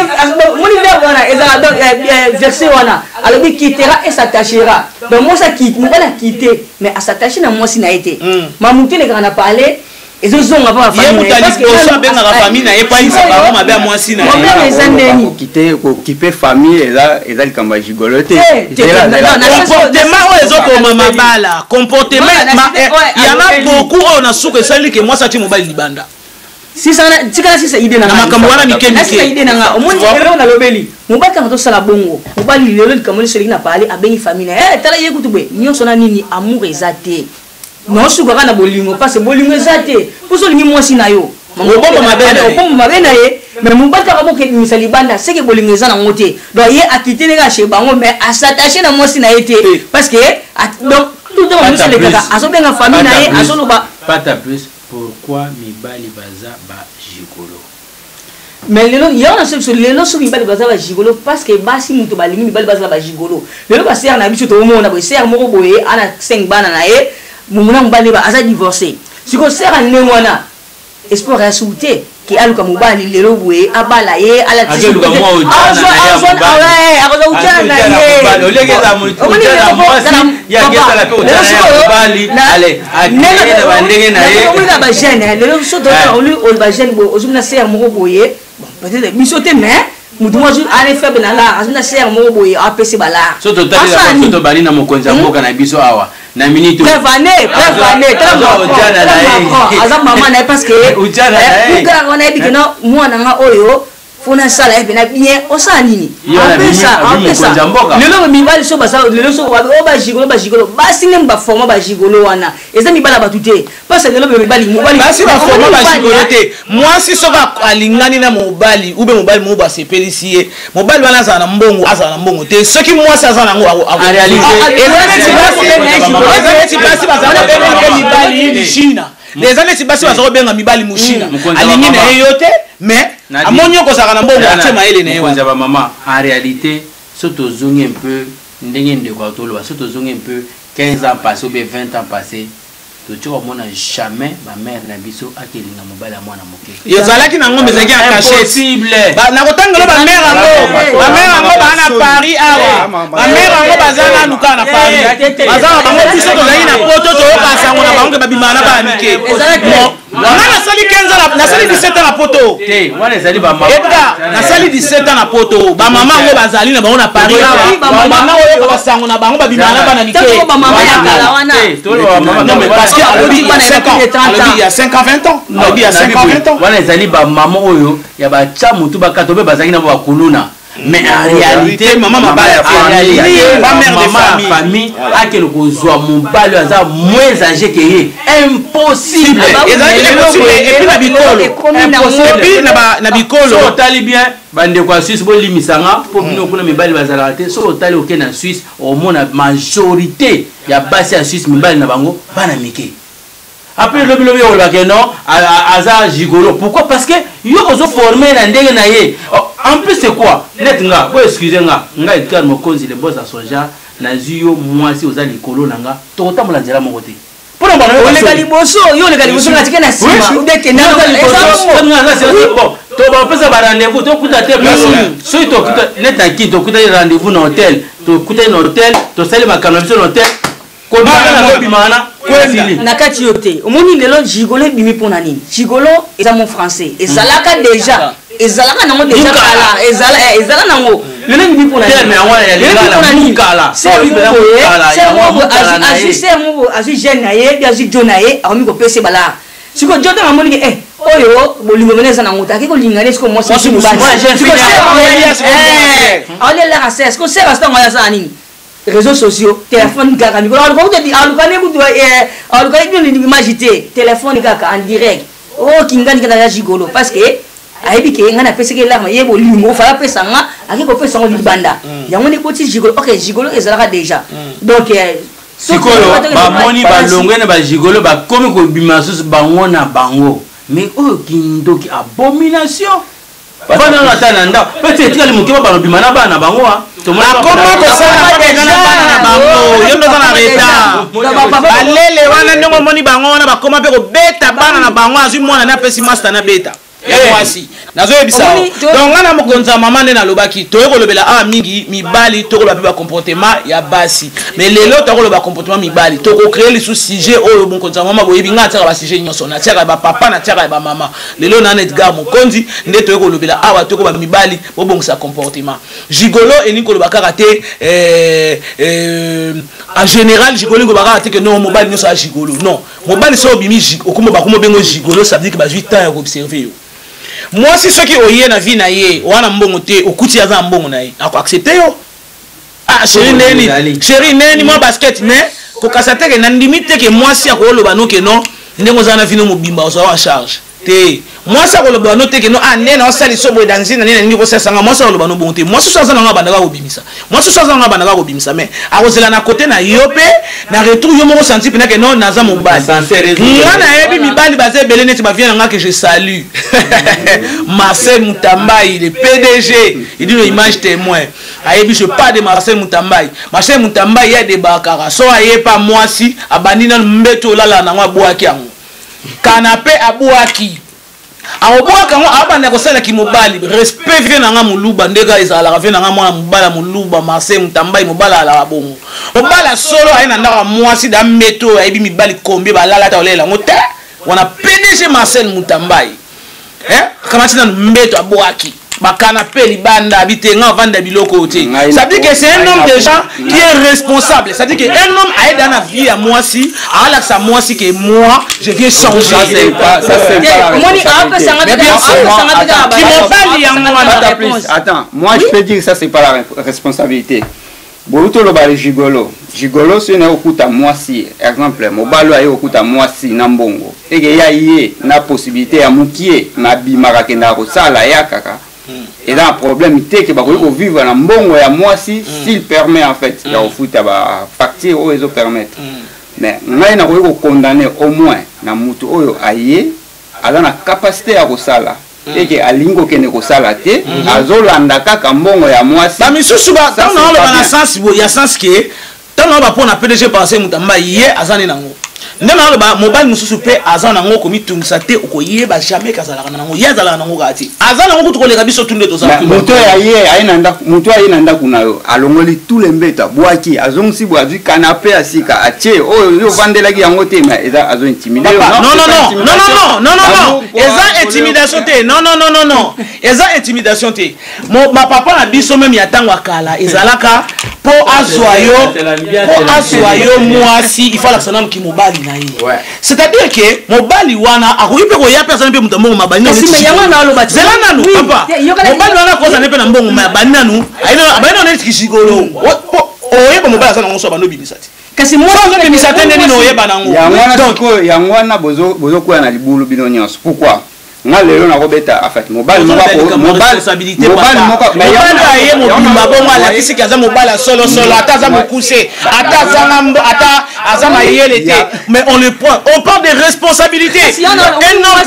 Moni verbe wana ezala, donc verset wana alobi quittera et s'attachera. Donc mwasi akite, mobali akite, mais as'attache na mwasi na ye te. Mamutu elekaka na parler, ezozonga mpo Ye moto ya liboso abengaka famille na ye po ayebisa bango mabe ya mwasi na ye. Problème eza ndeni? Kokite kokipe famille eza likambo ya gigolo te. Te, te, non, na sens- Comportement oyo ezokoma mabala, comportement Voilà, na cité, ouais, yana alobeli. beaucoup oyo na suka esali ke mwasi atie mobali libanda. Tikala sisa idée na Na nga. makambo wana mike Nasisa mike. idée na nga. Omoni eloko nalobeli, mobali ntango tosala bongo, mobali lelo likambo nyonso elingi na parle, abengi famille na ye. Eh, tala ye kutu boye nyonso na nini, amour eza te, naosuka kaka na bolingo, parce bolingo eza te. Mposo olingi mwasi na yo, Obomba mabe na ye. obomba mabe na ye, mais mobali kaka bokebimisa libanda, seke bolingo eza nango te. Donc ye akite ndenge ache bango, mais as'attache na mwasi na ye te, parce que donc tout le temps nyonso elekaka, azobenga famille na ye, azoloba. Pata plus, pourquoi mibali baza bagigolo? Mais lelo yango na biso, lelo soki mibali baza bagigolo, parce que basi moto balingi mibali bazala bagigolo. Lelo basere na biso toomona boye, sere moko boye ana 5 bana na ye, momona mobali aza divorcé. Sikoyo sere ya ndenge wana, espoir ya suku te ke aluka mobali lelo boye abala ye. Akeluka mwa ujana na ye ya mobali. Akozwa ujana na Azo ye. ujana mobali. Oleke eza Omoni ujana lelo mwasi, ye akesala mpe ujana ya mobali. Ale, akeye na bandenge na ye. Omoni na bajeune lelo so toli bajeune boye, ozwi na sere moko boye, bon, peut-être biso te, mais motu moko azwi ane faible na lar, azwi na sere moko boye, apesi balar. So totali so tobandi na mokonzi ya mboka na biso awa na minute oyo. Preuve ane, tala Azwa Macron, ujana tala na ye. Macron, aza mama na ye, parce que Ujana na ye. kugaka wana yebi ke no mwana nga oyo fo nasala ye mpena bien, osala nini? Ye wana Apesa, abimi apesa. mokonzi ya mboka. Lelo mibali so baza lelo so oyo bagigolo, bagigolo basi ndenge baforma bagigolo wana, eza mibali ya bato te, parce que lelo mibali, mobali Basi baforma Omoni mobali, bagigolo hein? te. Mwasi soki alingani na mobali ube mobali moko basepelisi ye, mobali wana azala na mbongo, azala na mbongo te, soki mwasi aza nango En réalité, eza neti basi, eza neti basi bazala kobenga mpe mibali mishina, eza neti basi baza kobenga mibali mushina. Mokonzi ya Alingi na bamama. ye yo te, mais Nadi. amoni yo kozalaka na mbongo, Nana, atie mayele na ye mokonzi ya wana. bamama, en réalité so tozongi un peu ndenge ndeko atoloba, so tozongi un peu 15 ans passé ou bien 20 ans passé, toti komona jamais bamare na biso akelinga mobali ya mwana moke. Ezalaki na ngombe, ezalaki ya cachette. Impossible. Nakotangelo bamare yango, bamare yango baa na Paris awa, bamare yango baza nanu kaka na Paris, baza na bango. Biso tozalaki na poto, toyoka sango na bango ke babimaka na bana mike. Bon, nga nasali 15 ans nasali 17 ans na poto. Te, wana ezali bamama. Edgar, nasali 17 ans na poto, bamama yango bazali na bango na Paris awa, bamama oyoka basango na bango babimaka na bana mike. Tango bamama ya kala wana. Te, toloba bamama. Non, mais parce que alobi il y a 5 ans, Bana ya plus de 30 alobi il y a 5 ans, 20 ans, alobi il y a 5 ans, 20 ans. Wana ezali bamama oyo ya batya motu bakata mpe bazalaki na bo bakuluna, mais en réalité mama mabala ya en famille. réalité, Pas mère de mama ya famille. famille akende kozwa mobali oyo aza moins âgé ke ye, impossible. Ezalaki impossible, et puis na bikolo, et puis na bikolo. So otali bien, bandeko ya Suisse bolimisanga mpo bino kuna mibali bazalaka te. So otali oke na Suisse, omona majorité ya basi ya Suisse, mibali na bango bana mike. Après lobi lobi olobaka non, aza gigolo. Pourquoi? Parce que yo ozoforme na ndenge na ye. Oh, en plus c'est quoi, net nga bo excuse nga, nga Edgar Mokonzi, le boss à son genre, nazwi yo mwasi oza likolo na nga, tokotambola nzela moko te mpona bana. Oleka liboso, yo oleka liboso, nga tike na nsima udekende. To bapesa barendez-vous, tokuta te. Soki tokuta net na kini, tokutani rendez-vous na hotel, tokutani na hotel, tosali makambo na biso na hotel, kobana kobima wana esili. Na kati yo te. Omoni lelo gigolo ebimi mpona nini? Gigolo eza mo français, ezalaka déjà, ezalaka nango déjà kala, ezala ezala nango. Lelo ebimi mpona Terme yango wana ya lingala, mukala. Yango mukala na ye. Azwi ser moko, azwi jeune na ye, bi azwi jo na ye, akomi kopesa ye balaa. Sikoyo jo ntango amoni ke oyo bolingo mene eza nango te, ake kolinga ne sikoyo mwasi. Mwasi mosusu. Mwa jeune fille Aolelaka ser sikoyo, ser asi ntango asala nini? Réseaux sociaux, téléphone kaka mikolo, aluka kutu, aluka ne kutu, aluka bino image te, téléphone kaka en direct. O kingani kaka ya gigolo, parce que ayebi ke ngai napesaki elama ye bolingo, fala apesa nga, ake kopesa yango libanda. Yango nde ekoti gigolo. Ok, gigolo ezalaka déjà. Donc Sikoyo bamoni balongwe na bagigolo, bakomi kobima susu bango na bango. Mais oyo kindoki, abomination. Bana na ata na ndako pete etikali moke, babana bima na bana bango. Akoma kosala babenga na bana na bango. Yo nde oza na retard. Balele wana, ndenge omoni bango wana, bakoma mpe kobeta bana na bango. Azwi mwana ne, apesi master na beta ya mwasi. Nazoyebisa yo, donc nga na mokonzi ya mama nde nalobaki, toye kolobela awa mingi mibali, tokoloba mpe bacomportement ya basi. Mais lelo tokoloba comportement mibali, tokocréer lisusu sujet oyo. Mokonzi ya mama, boyebi nga natiaka basujet nyonso, natiaka ya bapapa, natiaka ya bamama. Lelo na Edgar Mokonzi nde toye kolobela awa, tokoba mibali bobongisa comportement. Gigolo elingi koloba kaka te en général. Gigolo elingi koloba kaka te ke non, mobali nyonso ya gigolo. Non, mobali soki obimi, okoma, bakoma obengo gigolo, ça veut dire ke bazwi temps ya koobserve yo. Mwasi soki oye na vie na ye wana mbongo te, okuti aza na mbongo na ye, akoaccepte yo: "Ah chéri, neni chéri, neni mwa basket." Mais kokasa teke, nandimi te ke mwasi akoloba no ke non, ndenge oza na vino mobimba, ozwa en charge te. Mwasi akoloba no te ke no, ah nde na osali so boye danzi na nini nalingi kosasanga. Mwasi akoloba no bongo te. Mwasi so aza nango, abandaka kobimisa. Mwasi so aza nango, abandaka kobimisa, mais akozela na kote na yo mpe na retour yo moko santi mpena ke non, naza mobali. Nga nayebi mibali baza ebele neti bavie na nga que je salue, Marcel Mutambai, le PDG Edino Image Témoin. Ayebi, je pas de Marcel Mutambai. Marcel Mutambai ye adebakaka so aye pa mwasi, abandi nanu mbeto olala nango, abwaki yango, canapé abwaki, akobwaka yango, abanda kosalaki mobali respect. Vie na nga moluba ndeka ezalaka vie na nga mwana mobali ya moluba Marcel Mutambai. Mobali alaka bongo, mobali ya solo aye na ndako ya mwasi da mbeto oyo ayebi mibali combien balala ata olela yango te. Wana PDG Marcel Mutambai akamati nanu mbeto, abwaki bacanapé libanda, abi te, nga avanda biloko te. Ça veut dire que c'est un homme déjà qui est responsable. Ça veut dire que un homme aide na vie ya mwasi, alakisa mwasi que moi je viens changer. Ça c'est pas, ça c'est pas la responsabilité. Mais bien sûr, mobali yango wana. Attends, moi je peux dire que ça c'est pas la responsabilité. Boluti oloba le gigolo. Gigolo soki naye kokuta mwasi, exemple mobali oyo aye kokuta mwasi na mbongo, eke ya ye na possibilité ya mokie, na abimaka, akendaka kosala ya kaka, eza na problème te ke bakoki kovivre na mbongo ya mwasi s'il permet en fait ya kofuta bafacture oyo ezopermettre. Mais ngai nakoki kokondamner au moins na mutu oyo aye aza na capacité ya kosala, eke alingi kokende kosala te, azolanda kaka mbongo ya mwasi. Bamisusu ntango naoloba na sens ya sens ke ntango naoloba mpo na PDG pense Mutamba, ye aza nde nango. Nde naoloba mobali mosusu mpe aza nango, komitungisa te, okoyeba jamais kazalaka na nango. Ye azalaka nango kaka te, aza nango kutu koleka biso tu nde toza. Moto ya ye aye na ndako, moto aye na ndako na yo, alongoli tout le mbeto, abwaki, azongisi boye, azwi canapé ya sika atie oyo yo ovandelaki yango te, mais eza azo intimider. Non, non, non, non, non, non, non, non, eza intimidation te. Non, non, non, non, non, eza intimidation te. Bapapa na biso même ya ntango ya kala ezalaka mpo azwa yo, mpo azwa yo mwasi, il faut alakisa nanu ki mobali na ye. C'est-à-dire que mobali wana akoki mpe koya mpe azali mpe moto ya mbongo, mabali. Zela nanu papa, mobali wana akozala mpe na mbongo, ma abandi nanu, abandi nanu neti gigolo. Oyeba mobali aza nango so abandi obimisa te. Kasi ozobimisa te, nde nini oyeba nango? Yango wana bozokwea na libulu bino nyonso. Pourquoi nga lelo nakobeta en fait mobali moko aye mobimba bongo, alakisiki aza mobali ya solosolo, ata aza mokuse, ata azanga, ata aza mayele te, mais on le prend. On parle de responsabilité. Un homme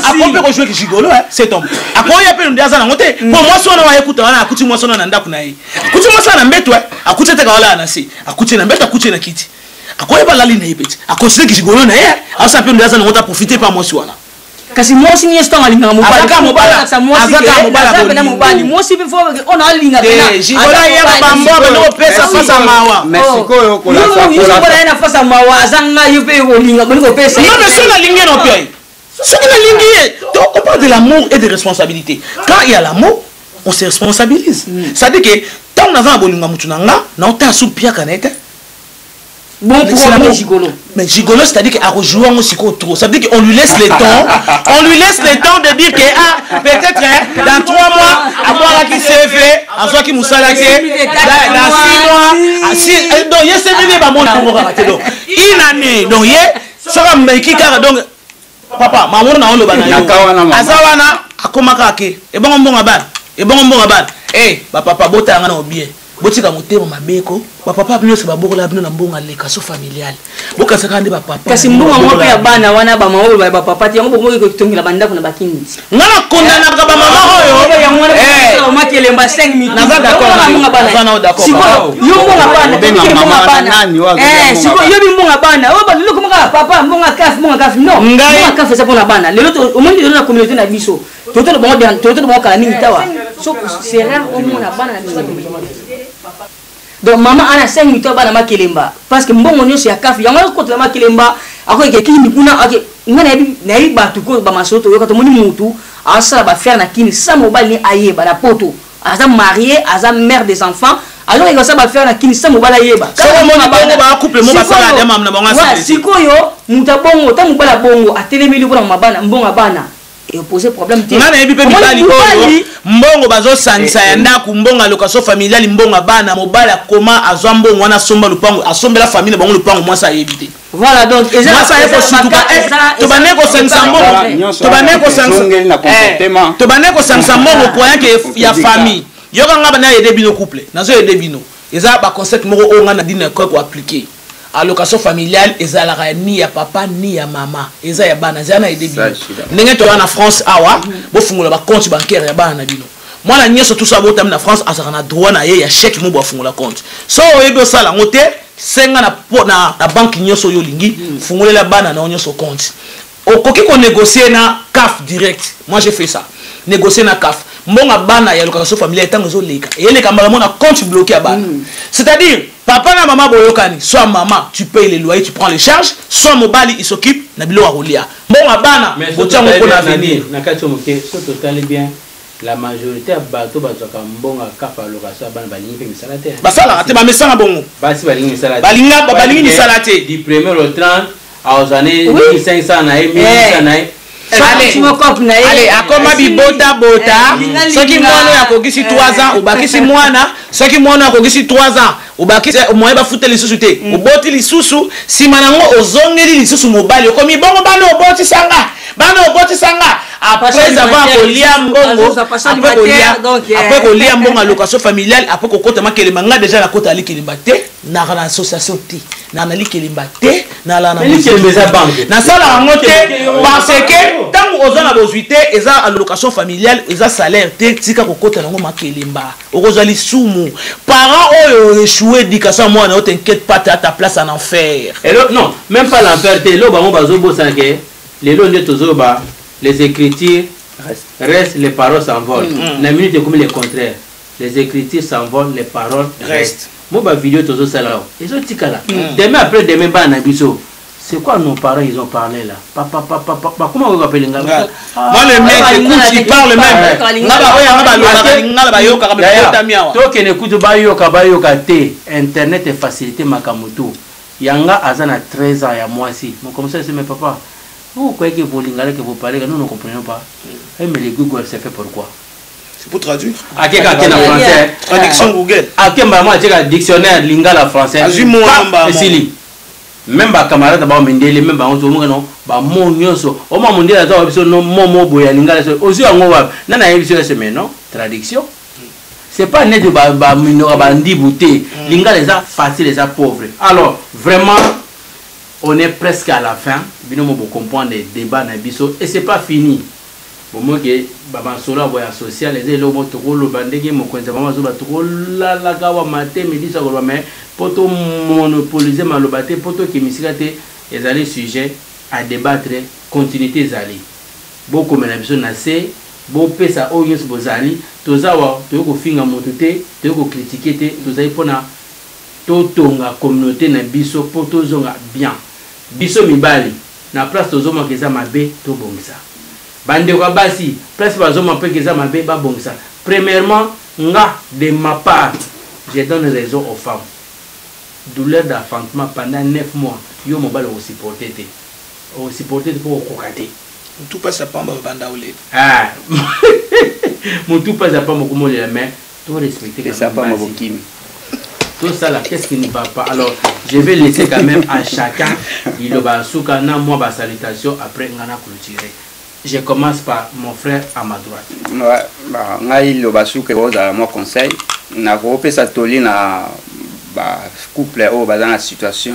akoki mpe kojouer gigolo, cet homme akoya mpe nde aza nango te, po mwasi wana wayekuta wana, akuti mwasi wana na ndako na ye, akuti mwasi wana na mbeto, akuti eteka walala na se, akuti na mbeto, akuti na kiti, akoyeba alali na ye peti, aconsidère gigolo na ye, asala mpe nde aza nango te, aprofite pa mwasi wana. Kasi mwasi nyonso ntango alingaka mobali, mobali mwasi mpe faut oyo alinga. Gigolo ayaka bambo bando kopesa face ya mawa. Sikoyo ye na face ya mawa aza ngai, yo mpe olinga boni kopesa. Non, mais soki nalingi ye na opi, soki nalingi ye, donc on parle de l'amour et de responsabilité. Quand il y a l'amour, on se responsabilise. C'est à dire que ntango naza na bolingo ya motu na nga, naotala su piaka na ye te. Bon, pour gigolo. Mais gigolo, c'est-à-dire qu'il a joué sikoyo trop. Ça veut dire qu'on lui laisse le temps. On lui laisse le temps de dire que, ah, peut-être, hein, dans 3 mois, avoir qui CV, avoir qui moussala dans 6 mois, ah, si, donc, il y a CV, bah, mon donc, une année, donc, il y a, ça va me donc, papa, maman, na oloba na yo. Aza wana, akomaka ke, ebongo mbongo bana, ebongo mbongo bana. Eh, ba papa, bota nga na bien. Botika motema mabe ko. Bapapa nyonso babokola bino na mbongo allocation familiale. Bokasaka nde bapapa. Kasi mbongo yango mpe ya bana wana, bamama oyo bapapa te, yango bokoki kotongela bandako na bakini. Nga na kondanaka bamama oyo. Yango wana makelemba 5 minutes. Naza d'accord na yo. Naza na yo d'accord. Sikoyo yo mbongo bana, Obenga mbongo mama bana. nani oyo azolia Eh, mbongo sikoyo bana? yo bi mbongo bana. Oyo ba lelo komaka papa mbongo kaf, mbongo kaf. Non. Ngai- Mbongo kaf eza pona bana. Lelo to omoni lelo na communauté na biso. Toto bango toto bango kala mingi tawa. So c'est rare omona bana na biso. Donc mama ana 5 minutes bana makelemba parce que mbongo nyonso ya kafi yango akotela makelemba akoyeke kini kuna ake nga nayebi nayebi bato ko bamasolo toyoka tomoni mutu asala baaffaire na kini sa mobali ni ayeba na poto, aza marié, aza mère des enfants, azokeka kosala baaffaire na kini sa mobali ayeba. Soki omoni bongo, ba couple mo basala dema na bango Ouais, asili. Sikoyo moto abongo ta mobali abongo atelemeli mpona mabana, mbongo ya bana epose problème te. Nga nayebi mpe Omoni mibali oyo mobali- mbongo bazosangisa ya ndako, mbongo allocation familiale, mbongo ya bana, mobali akoma azwa mbongo wana, asomba lupango, asombela famille na bango lupango, mwasi ayebi te. Voilà, donc eza Mwasi aye kosutuka, tobandeki kosangisa mbongo, tobandeki kosangisa Ezongeli na comportement. Tobandeki kosangisa mbongo croyant ke ya famille. Yoka nga, bana aider bino, couple nazo aider bino, eza baconcept moko oyo nga na dina koki koappliquer. Allocation familiale ezalaka ni ya papa ni ya mama, eza ya bana. Eza na aider bino ndenge toya na France awa, bofungola bacompte bancaire ya bana na bino. Mwana nyonso tuso abotami na France azalaka na droit na ye ya chèque mo bo afungola compte. So oyebi osala yango te, senga na banque nyonso oyo olingi, fungolela bana na yo nyonso compte. Okoki konégocier na CAF direct. Moi, j'ai fait ça, négocier na CAF, mbongo bana ya allocation familiale ntango ezoleka, eyeleka mbala mona compte bloqué ya bana. C'est-à-dire papa na mama boyokani, soit mama, tu payes les loyers, tu prends les charges, soit mobali, il s'occupe na biloko ya kolia. Mbongo ya bana, botia yango mpona avenir. Na kati ya moke, so totali bien, la majorité ya bato bazwaka mbongo ya CAF, allocation ya bana, balingi mpe misala te. Basalaka te, bamesana bongo. Basi balingi misala te. Balingi misala te. Du premier au 30 azwa ne 1500 na ye, 1800 na ye. Ale akoma bibotabota. Soki mwana oyo akokisi 3 ans, obakisi mwana. Soki mwana oyo akokisi 3 ans, obakisi moye, bafuta lisusu te. Oboti lisusu, nsima nango ozongeli lisusu mobali, okomi bongo bana obotisanga, bana obotisanga. Après avoir kolia mbongo, après kolia, après kolia mbongo allocation familiale, après kokota makelemba. Nga déjà nakota likelemba te, naka na association te, naka na likelemba te, nala na Likelemba eza banque. Nasala yango te parce que ntango oza na bozwi te, eza allocation familiale, eza salaire te. Tika kokota nango makelemba, okozwa lisumu. Parent oyo échoué éducation ya mwana oyo, t'inquiète pas, t'as ta place en enfer. Elo non, même pas l'enfer te. Eloko bango bazobosana ke lelo nde tozoba, les écritures restent, les paroles s'envolent. Na minute ekomi le contraire: les écritures s'envolent, les paroles restent. Mo bavideo tozosala awa ezotikala. Demain, après demain, bana na biso, c'est quoi nos parents, ils ont parlé là, papa, papa, papa, comment on appelle nga? Moi, le mec écoute, il parle même. Nga ba oyo nga balobaka lingala, bayokaka, botami awa. Tokende kutu, bayoka, bayoka te. Internet efacilité makambo tu. Yanga aza na 13 ans ya mwasi, comme ça, c'est: mais papa, vous croyez que vos lingala que vous parlez, nous ne comprenons pas? Eh, mais les Google, c'est fait pourquoi? C'est pour traduire. Akeka ake na français. Traduction Google. Ake mbala moko atieka dictionnaire lingala français. Azwi mot wana mbala moko. Esili. Même bacamarade bao mindele, même bango tomonga no bamo nyonso oma mondele aza wa biso no momo boye ya lingala. So ozwi yango wapi? Nani ayebi biso ese? Mais non, traduction, c'est pas neti baminoka bandibu te. Lingala eza facile, eza pauvre. Alors vraiment, on est presque à la fin. Bino mo bocomprendre débat na biso et c'est pas fini. Bomoke bamasolo ya boya social eza eloko moko tokoloba ndenge mokonzi ya mama azoba, tokolalaka wa matin, midi, soir koloba, mais mpo tomonopolise maloba te, mpo tokemisika te. Ezali sujet à débattre, continuité ezali. Bokomela biso na se, bopesa oyo nyonso bozali. Toza wa toyei kofinga moto te, toyei kocritiquer te, tozali mpona totonga communauté na biso mpo tozonga bien. Biso mibali na place tozomaka eza mabe, tobongisa. Bandeko ya basi, place bazoma mpe eza mabe, babongisa. Premièrement, nga, de ma part, je donne raison aux femmes. Douleur d'enfantement pendant 9 mois, yo mobali okosupporte te, okosupporte te mpo okoka te. Motu mpasi ya pamba, babanda olela. Ah. Motu mpasi ya pamba, okomolela, mais to respecter. Pesa pamba, bokimi. Tout ça là, qu'est-ce qui ne va pas? Alors je vais laisser quand même à chacun liloba suka na moi ba salutation, après nga na clôturer. Je commence par mon frère à ma droite. Ouais, bah, ngai liloba suka ekozala mwa conseil. Nakopesa toli na ba couple oyo baza na situation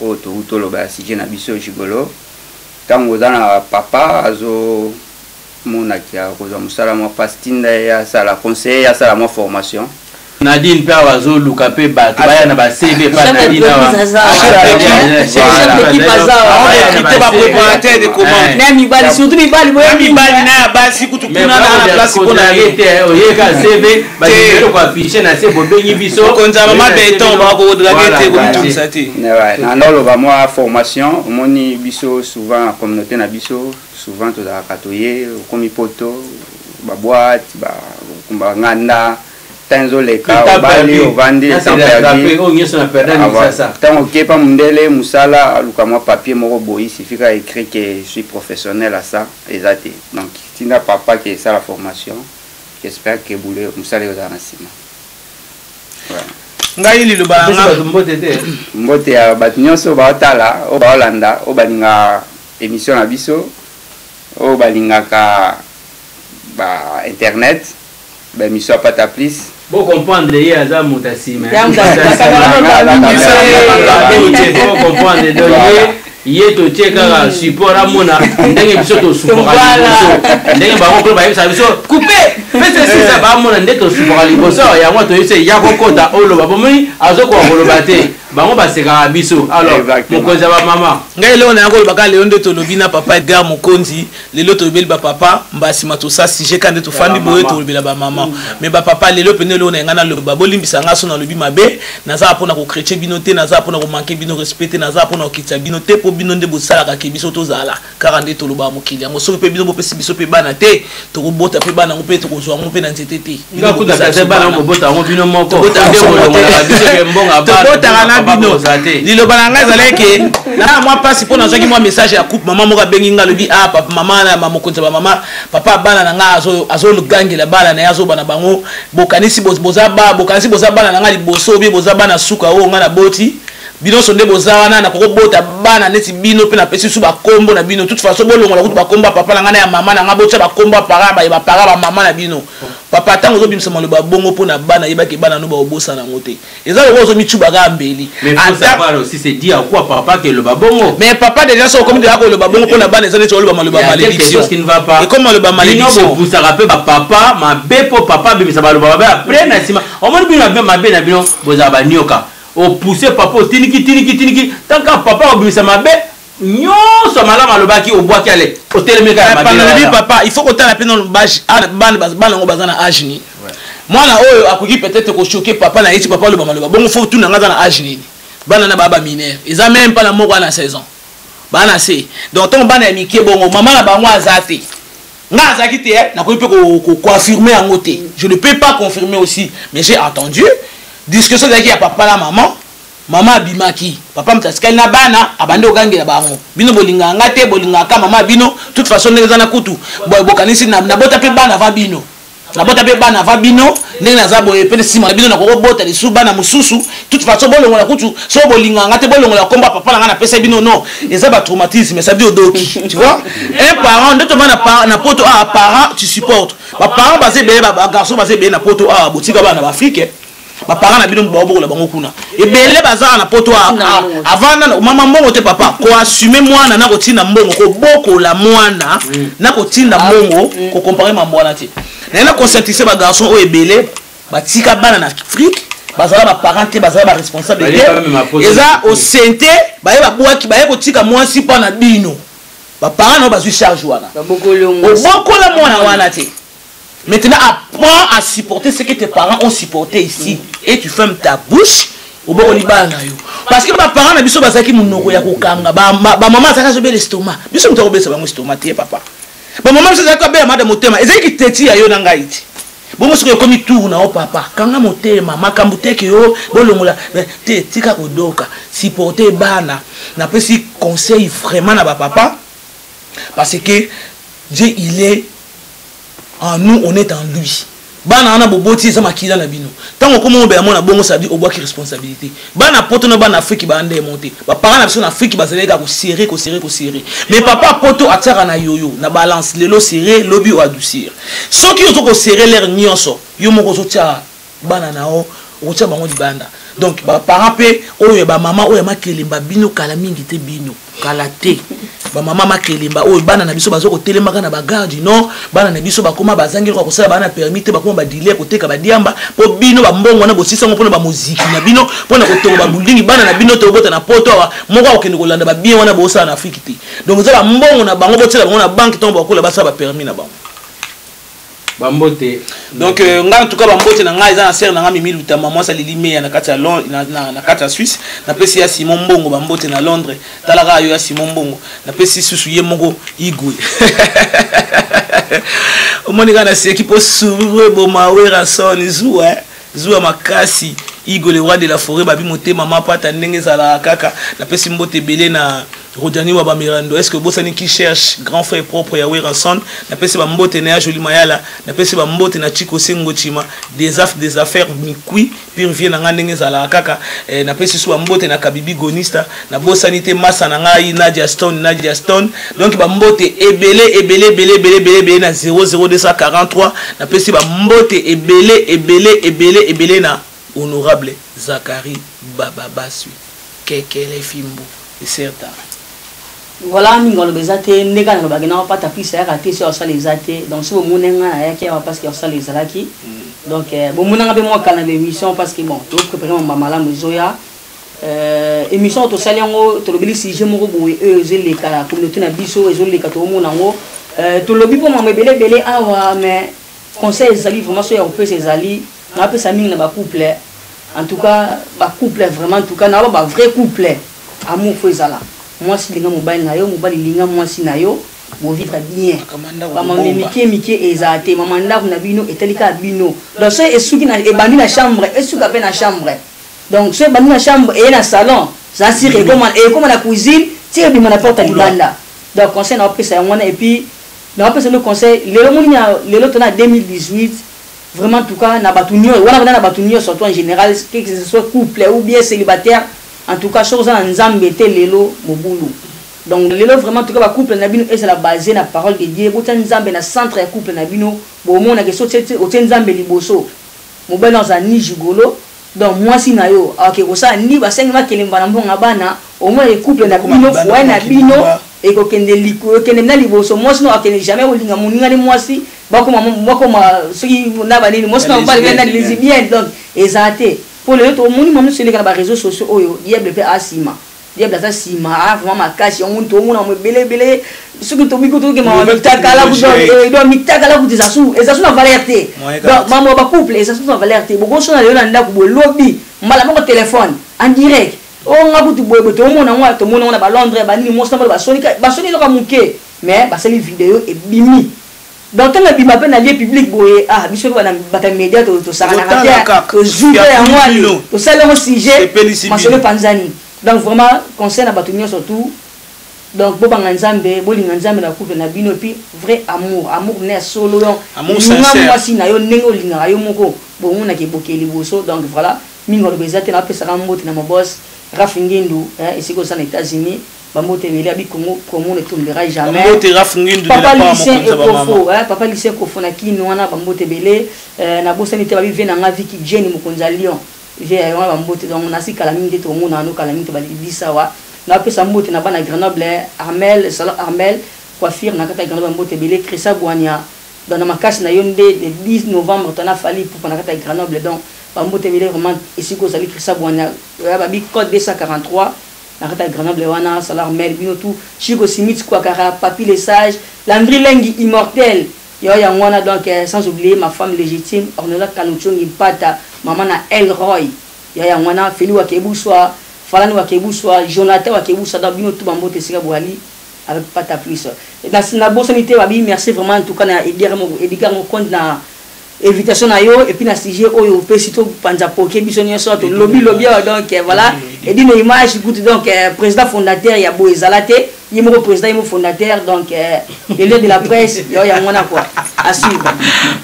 oyo touti toloba ya sujet na biso gigolo. Ntango oza na papa azo mona ke akozwa mosala mwa pasi, tinda ye asala, conseiller ye asala mwa formation. Nadine pe awa azoluka pe bato baya na ba CV epa Nadine awa. Recruter ba préparateur de commande. Na mibali surtout mibali boye. Na mibali na ya basi kutu kuna na na place pona ye te oyeka CV ba numéro ko afficher na se bobengi biso. Mokonzi ya mama beton ba ko draguer te komitungisa te. Na ndoloba mwa formation omoni biso souvent na communauté na biso souvent tozalaka toye okomi poto ba boîte ba kumba nganda temps ezoleka obali ovandi temps perdu oyo nyonso na perda Ah, voilà. Kinshasa. Ntango okepa mondele mosala aluka mwa papier moko boye, il suffit kaka écrit que je suis professionnel à ça, eza te. Donc tinda papa ke esala formation, j'espère que boulot mosala ekozala na nsima. Voilà. Ngai liloba na Opesi nga bato mbote te. Mbote ya bato nyonso baotala, oyo baolanda, oyo balingaka émission na biso, oyo balingaka ba internet, ba émission ya Pata Plus. Bo comprendre ye aza moto ya nsima. Ya moto ya nsima. Bo comprendre donc ye ye totie kaka support amona ndenge biso tosupoka liboso, ndenge bango mpe bayebisaka biso coupe pese sisa bamona nde tosupoka liboso yango toyebisa ya kokota oloba bomoni azokoka koloba te, bango basekaka biso. Alors Exactement. mokonzi ya bamama, Ngai eloko na yango koloba kaka lelo nde tolobi na papa Edgar Mokonzi, lelo tolobeli bapapa mbasima tosa sujet ka nde tofandi boye tolobela bamama, mais bapapa lelo pene eloko na ngai naloba, bolimbisa ngai so nalobi mabe. Naza mpona kochrétien bino te, naza mpona komanke bino respect te, naza mpona kokitisa bino te, mpo bino nde bosalaka ke biso tozala kaka nde tolobaka mokili yango. Soki mpe bino bopesi biso mpe bana te, tokobota mpe bana yango mpe tokozwa yango mpe na nzete te. Bino nga kuta bopesa kase biso bana bana. bobota yango bino moko Tobotaka nde biso bolongolaka biso ke mbongo ya bana, tobotaka na papa bino. boza te. Liloba na ngai ezalaki ke na mwa mpasi mpo nazwaki mwa message ya coupe. Mama moko abengi ngai, alobi ah papa, mama na mokonzi ya bamama, papa bana na ngai azogangela bana na ye, azoba na bango, bokanisi boza ba, bokanisi boza bana na ngai liboso obie boza bana suka oyo ngai naboti bino nyonso nde boza wana. Nakokobota bana neti bino mpe napesi biso bakombo na bino. Toute façon bolongola kutu bakombo ya papa na ngai na ya mama na ngai, botia bakombo ya para ba para bamama na bino. Papa, ntango ozobimisa maloba bongo mpo na bana, yebaki bana no baobosana yango te. Eza lokola ozomicuba kaka mbeli. Mais faut Ata- savoir aussi, c'est dire à quoi papa ke loba bongo. Mais papa déjà so okomi deja koloba bongo mpo na bana, eza neti oloba maloba Il y a quelque malédiction. chose qui ne va pas. Ekomi maloba Bino malédiction. bopusaka mpe bapapa mabe mpo papa abimisa baloba mabe après na nsima omoni bino mabe mabe na bino bozala banioka opousse papa otiniki tiniki tiniki tanka papa obimisa mabe nyonso malamu alobaki obwaki ale otelemi kaka mabe Papa, wana. papa, il faut kotala mpe nano bage bana bana yango baza na age nini. Mwana oyo akoki peut-être kochoke papa na ye ti papa aloba maloba bongo, faut tuna nga aza na age nini. Bana na baa bamineur, eza même mpa na moko wana 16 ans bana se. Donc ntango bana ya mike bongo mama na bango aza te, nga azalaki te, nakoki mpe koaffirme yango te, je ne peux pas confirmer aussi, mais j'ai entendu discussion ezalaki ya papa na mama. Mama abimaki, papa moto atikali na bana, abandi kokangela bango, bino bolingaka nga te, bolingaka mama bino. Toute façon ndenge eza na kutu bokanisi nabota mpe bana va bino, nabota mpe bana va bino, ndenge naza boye mpe nsima na bino nakokobota lisusu bana mosusu. Toute façon bolongola kutu soki bolingaka nga te, bolongola kombo ya papa na nga napesa bino. Non, eza batraumatisme, ça veut dire odoki. Tu vois, un parent nde tova na poto ah parent, tu supportes baparent baza ebele, bagarçon baza ebele na poto ah botika bana na baafrike, baparent na bino baobokola bango kuna ebele bazala na poto avant nano mama mbongo te. Papa koassume mwana na kotinda mbongo, kobokola mwana na kotinda mbongo, kocompare mambo wana te. Naye na conscientise bagarçon oyo ebele batika bana na Afrique, bazala baparent te, bazala baresponsable Baye te. bamema poto. Eza osente baye babwaki, baye kotika mwasi mpo na bino baparent nao bazwi charge wana, obokola mwana wana te. Maintenant, apprends à supporter ce que tes parents ont supporté ici. Et tu fermes ta bouche. Obokoli bana na yo parce que baparent na biso bazalaki monoko ya kokanga. Bamama azalaki azobela estomac, biso moto akobelisa bango estomac te. Papa, bamama biso azalaki abela mada motema, ezalaki teti ya yo na ngai te. Bongo soki ekomi tour na yo papa, kanga motema, makambo teke yo bolongola te, tika kodoka, supporter bana. Napesi conseil vraiment na bapapa parce que Dieu il est en nous, on est en lui. Bana wana boboti eza makila na bino. Ntango okoma obela mwana bongo, ça veut dire obwaki responsabilité. Bana poto na bana Afrique baa nde monte. Baparent na biso na Afrique bazalaki kaka koserrer, koserrer, koserrer, mais papa poto atiaka na yoyo na balance, lelo serré, lobi oadoucir. Soki ozo koserrer lere nyonso, yo moko ozotia. Bana na yo okotia bango libanda. Donc ba parents pe oyo ya ba mama oyo ya makelemba bino kala mingi te, bino kala te. Ba mama makelemba oyo bana na biso bazo kotelemaka na ba gare du Nord, bana na biso bakoma bazangi eloko ya kosala, bana permis te, bakoma ba dealer koteka ba diamba po bino ba mbongo wana bosisa ngo pona ba moziki na bino, pona kotonga ba building bana na bino tobota na poto awa moko akokende kolanda ba bien wana bosala na Afrique te. Donc eza ba mbongo na bango botiela bango na banque tango bakola basala ba permis na bango. Bambote. Donc nga en tout cas bambote na nga eza na sœur na nga Mimi Lutama, mwasi alili meya na kati ya Londres, na kati ya Suisse. Napesi ya Simon Mbongo bambote na Londres. Talaka yo ya Simon Mbongo. Napesi susu ye moko Igwe. Omoni kaka na seki po sourire boma Werrason zuwa, hein. Zuwa makasi. Igwe le roi de la forêt babi motema mapata ndenge ezalaka kaka. Napesi mbote ebele na Rodani wa Bamirando. Est-ce que bosani qui cherche grand frère propre ya Werrason? Napesi ba mbote na ya Jolie Mayala, napesi ba mbote na Chico Sengo Chima, des affaires mikui pire vie na nga ndenge ezalaka kaka. Napesi su ba mbote na Kabibi Gonista, na bosani te massa na ngai Nadia Stone, Nadia Stone. Donc ba mbote ebele ebele ebele ebele ebele ebele na zéro zéro deux cent quarante-trois. Napesi ba mbote ebele ebele ebele ebele na honorable Zacharie Bababaswe Kekele Fimbu. Certa. Voilà, mingi aloba eza te, ndenge nalobaki na pata pisa yaka te, so asala eza te. Donc so bomoni nga nayaki awa parce que asala ezalaki. Donc bomoni nga pe mwa kala na émission parce que bon, to préparer mamba malamu ezoya. Émission tosali yango, tolobeli sujet moko boye, oyo ezoleka na communauté na biso, ezoleka tomona yango. Tolobi mpo mambo ebele ebele awa, mais conseil ezali vraiment so ya kopesa ezali, napesa mingi na ba couple. En tout cas, ba couple vraiment, en tout cas, na ba vrai couple. Amour faut ezala. Mwasi linga mobali na yo, mobali linga mwasi na yo, bo vivre bien. Ba mama mike mike ezala te, mama ndako na bino etali kaka bino. Donc so esuki na ebandi na chambre, esuka pe na chambre. Donc so ebandi na chambre et na salon, ça sire ekoma na cuisine, ti ebima na porte libanda. Donc conseil na opesa yango wana et puis na opesa le conseil lelo moni na lelo tona 2018 vraiment en tout cas na batu nyo wana bana na batu nyo surtout en général que ce soit couple ou bien célibataire. En tout cas, soki oza na Nzambe te lelo mobulu. Donc lelo vraiment en tout cas ba couple na bino ezala basé na parole de Dieu, botia Nzambe na centre ya couple na bino, bomona ke soki otie Nzambe liboso, mobali aza ni gigolo, donc mwasi na yo ake kosala ni basengi makelemba na mbongo ya bana, omona ke couple na bino, foyer na bino ekokende liko, ekende na liboso, mwasi no akende jamais kolinga moninga ni mwasi, bakoma bakoma soki na banini, mwasi na mobali na lesbienne, donc ezala te. Po lelo tomoni mama nyonso eleka na ba réseaux sociaux oyo diable pe asima. Diable aza sima, a vraiment makasi, yango moto omona mo ebele ebele, soki tobiki toke mama Nouvelle mitakala kutu, technologie. donc mitakala kutu eza su, eza su na valeur te. Moyen Donc, kaka. mama ba couple eza su na valeur te. Bokosona lelo na ndako boye lobi, mbala moko téléphone en direct. Oh nga kutu boye boye tomona ngo, tomona ngo na ba Londres, ba nini, mwasi na mobali basoni ka, basoni eloko ya moke, mais basali video ebimi. Donc tango ebima pe na lieu public boye, ah biso pe bana bata media to tosakanaka te, Totala kaka. tozwi pe Ya yango bino. wana, tosali yango sujet, Sepelisi bino. masolo epanzani. Donc vraiment conseil na bato nyonso tout, donc bobanga Nzambe, bolinga Nzambe na couple na bino et puis vrai amour, amour na ya solo, donc Amour linga sincère. mwasi na yo ndenge olingaka yo moko, bomonaka ebokeli liboso. Donc voilà, mingi baloba eza te, napesaka mbote na ma boss Raph Ngindu, hein, esika oza na États-Unis. Bambote ebele abi Congo promo ne tombera jamais. Bambote Raph Ngindu de la Papa part Lucien mokonzi ya ba Ekofo, mama. hein, Papa Lucien Ekofo na Kin wana bambote ebele. Nabosani te babi vie na nga Vicky Jenny mokonzi ya Lyon. Vie ya wana bambote donc nasi kala mingi te tokomona no kala mingi te balibisa wa. Napesa mbote na bana Grenoble, hein, Armel, salon Armel, coiffure na kata Grenoble mbote ebele, Chrissa Bwania. Donc na makasi na yo nde le 10 novembre tona Fally Ipupa na kata Grenoble donc bambote ebele vraiment esika ozali Chrissa Bwania, ya babi code 243 na kata Grenoble wana Salar Mel bino tout Chico Simit Kwakara Papi le sage Landry Lengi immortel yo yango wana donc sans oublier ma femme légitime Ornella Kanuchongi Mpata maman na Elroy yo yango wana Feli Wakebuswa Falani Wakebuswa Jonathan Wakebuswa donc bino tout bambote esika boali avec Pata Plus na na bosani te babi merci vraiment en tout cas na Edgar Moko Edgar Mokonzi na invitation na yo et puis na sujet oyo opesi to panza poke biso nyonso to lobi lobi awa donc voilà Edino image kutu donc président fondateur ya boye ezala te ye moko président ye moko fondateur donc le lieu de la presse yo yango wana quoi à suivre.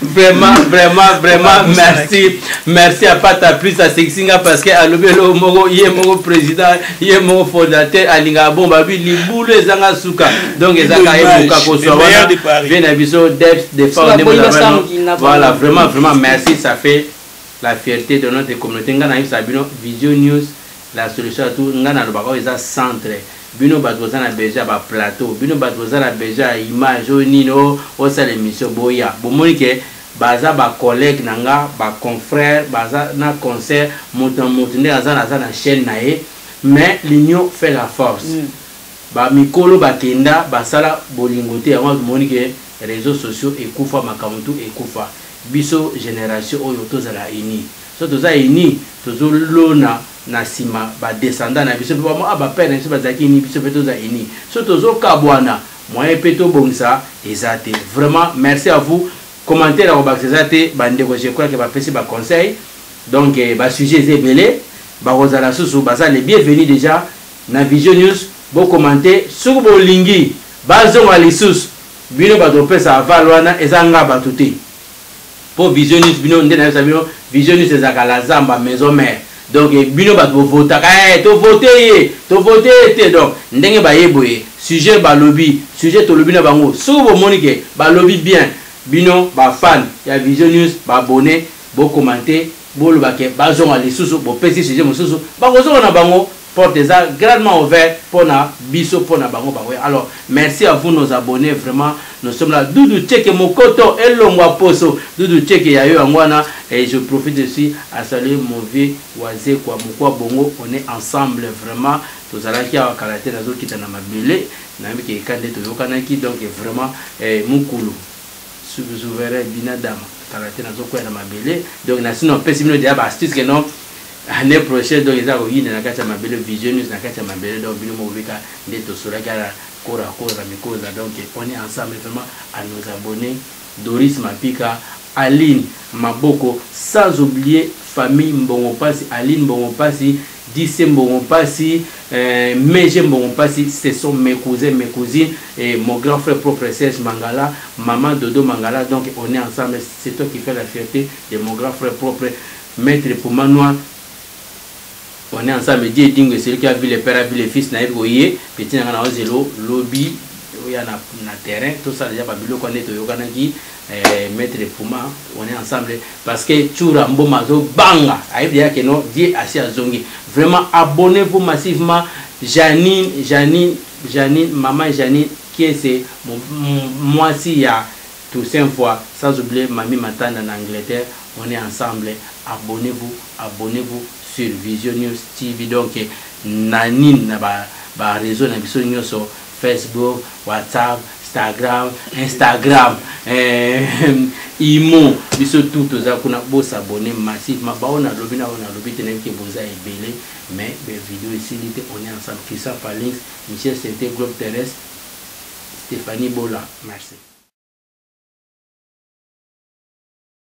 Vraiment, vraiment, vraiment, merci. Merci à Pata Plus à Sexinga parce que alobi eloko moko, ye moko président, ye moko fondateur, alinga bon babi libulu ezanga suka. Donc ezaka Image, ebuka ko le meilleur wana. de Paris. Viens na biso Debs de Soka Fort, boyi ndemo basala na mokili na Voilà, bango. vraiment, vraiment, merci, ça fait la fierté de notre communauté. Nga nayebisaka bino Vision News la solution à tout. Nga nalobaka oyo eza centre. Bino bato boza na besoin ya ba plateau, bino bato boza na besoin ya image oyo nini o osala émission boya. Bomoni ke baza ba collègues na nga, ba confrères, baza na concert, moto na moto nde aza aza na chaîne na ye, mais l'union fait la force. Ba mikolo bakenda basala bolingo te, yango tomoni ke réseaux sociaux ekufa, makambo tu ekufa. Biso génération oyo tozala uni. So toza uni, tozolona na nsima badescendant na biso mpe bamo ah bapère na biso bazalaki uni, biso mpe toza uni. So tozokabwana, moyen mpe tobongisa eza te. Vraiment merci à vous. Commentaire ya kobakisa eza te, bandeko. Je crois ke bapesi baconseil, donc eh, basujet eza ebele, bakozala susu, baza les bienvenus déjà na Vision News. Bokommente soki bolingi bazonga lisusu. Bino bato kopesa aval wana eza nga bato te, mpo Vision News, bino nde nayebisa bino, Vision News ezalaka la zamba maison mère. Donc eh, bino bato bovotaka, eh, tovote ye, tovote ye te. Donc ndenge baye boye, sujet balobi, sujet tolobi na bango, soki bomoni ke balobi bien, bino bafan ya Vision News, baabonné, bokommente, boloba ke bazonga lisusu, bopesi sujet mosusu, bakozonga na bango. Porte eza grandement ouvert mpona biso, mpona bango bakoya. Alors merci à vous, nos abonnés. Vraiment, nous sommes là. Dudu Cheke Mokoto elongwa poso, Dudu Cheke ya yo yango wana. Et je profite aussi à saluer mon vieux Wazekwa Mokwa Bongo. On est ensemble vraiment. Tozalaki awa kala te, nazokita na mabele, nayebi ke eka nde toyokanaki. Donc vraiment eh, mokulu souverain binadama, kala te nazokwea na mabele. Donc nasino apesi bino deja baastuce ke non, année prochaine donc eza koyinda na kati ya mabele, Vision News na kati ya mabele. Donc bino mobika nde tosolaki ala kora kora mikoza. Donc on est ensemble vraiment. À nos abonnés, Doris Mapika, Aline Maboko, sans oublier famille Mbongo Pasi, Aline Mbongo Pasi, Disse Mbongo Pasi, Meje Mbongo Pasi, ce sont mes cousins, mes cousines, et mon grand frère propre Serge Mangala, maman Dodo Mangala. Donc on est ensemble, c'est toi qui fais la fierté de mon grand frère propre, Maître Puma Noir. On est ensemble. Dieu Dingo, celui qui a vu le père a vu le fils. Nayebi koye petit nanga na ozelo lobi oya na terrain, tout ça déjà babiloko nde toyokanaki. Maître Puma, on est ensemble parce que Tshoura Mboma azobanga, ayebi déjà ke non, Dieu asi azongi. Vraiment, abonnez-vous massivement. Janine, Janine, Janine, maman Janine Kiese, mwasi ya Toussaint Fois, sans oublier Mami Matanda en Angleterre. On est ensemble. Abonnez-vous, abonnez-vous sur Vision News TV. Donc nanine na ba réseau na biso nyonso, Facebook, WhatsApp, Instagram, imo, biso tout toza kuna. Bosabonner massivement. Bao nalobi na oyo nalobi te, nayebi ke boza ebele, mais bavideo esili te. On est ensemble. Christian Falings, Michel Sente, Globe Terrestre, Stéphanie Bola, merci.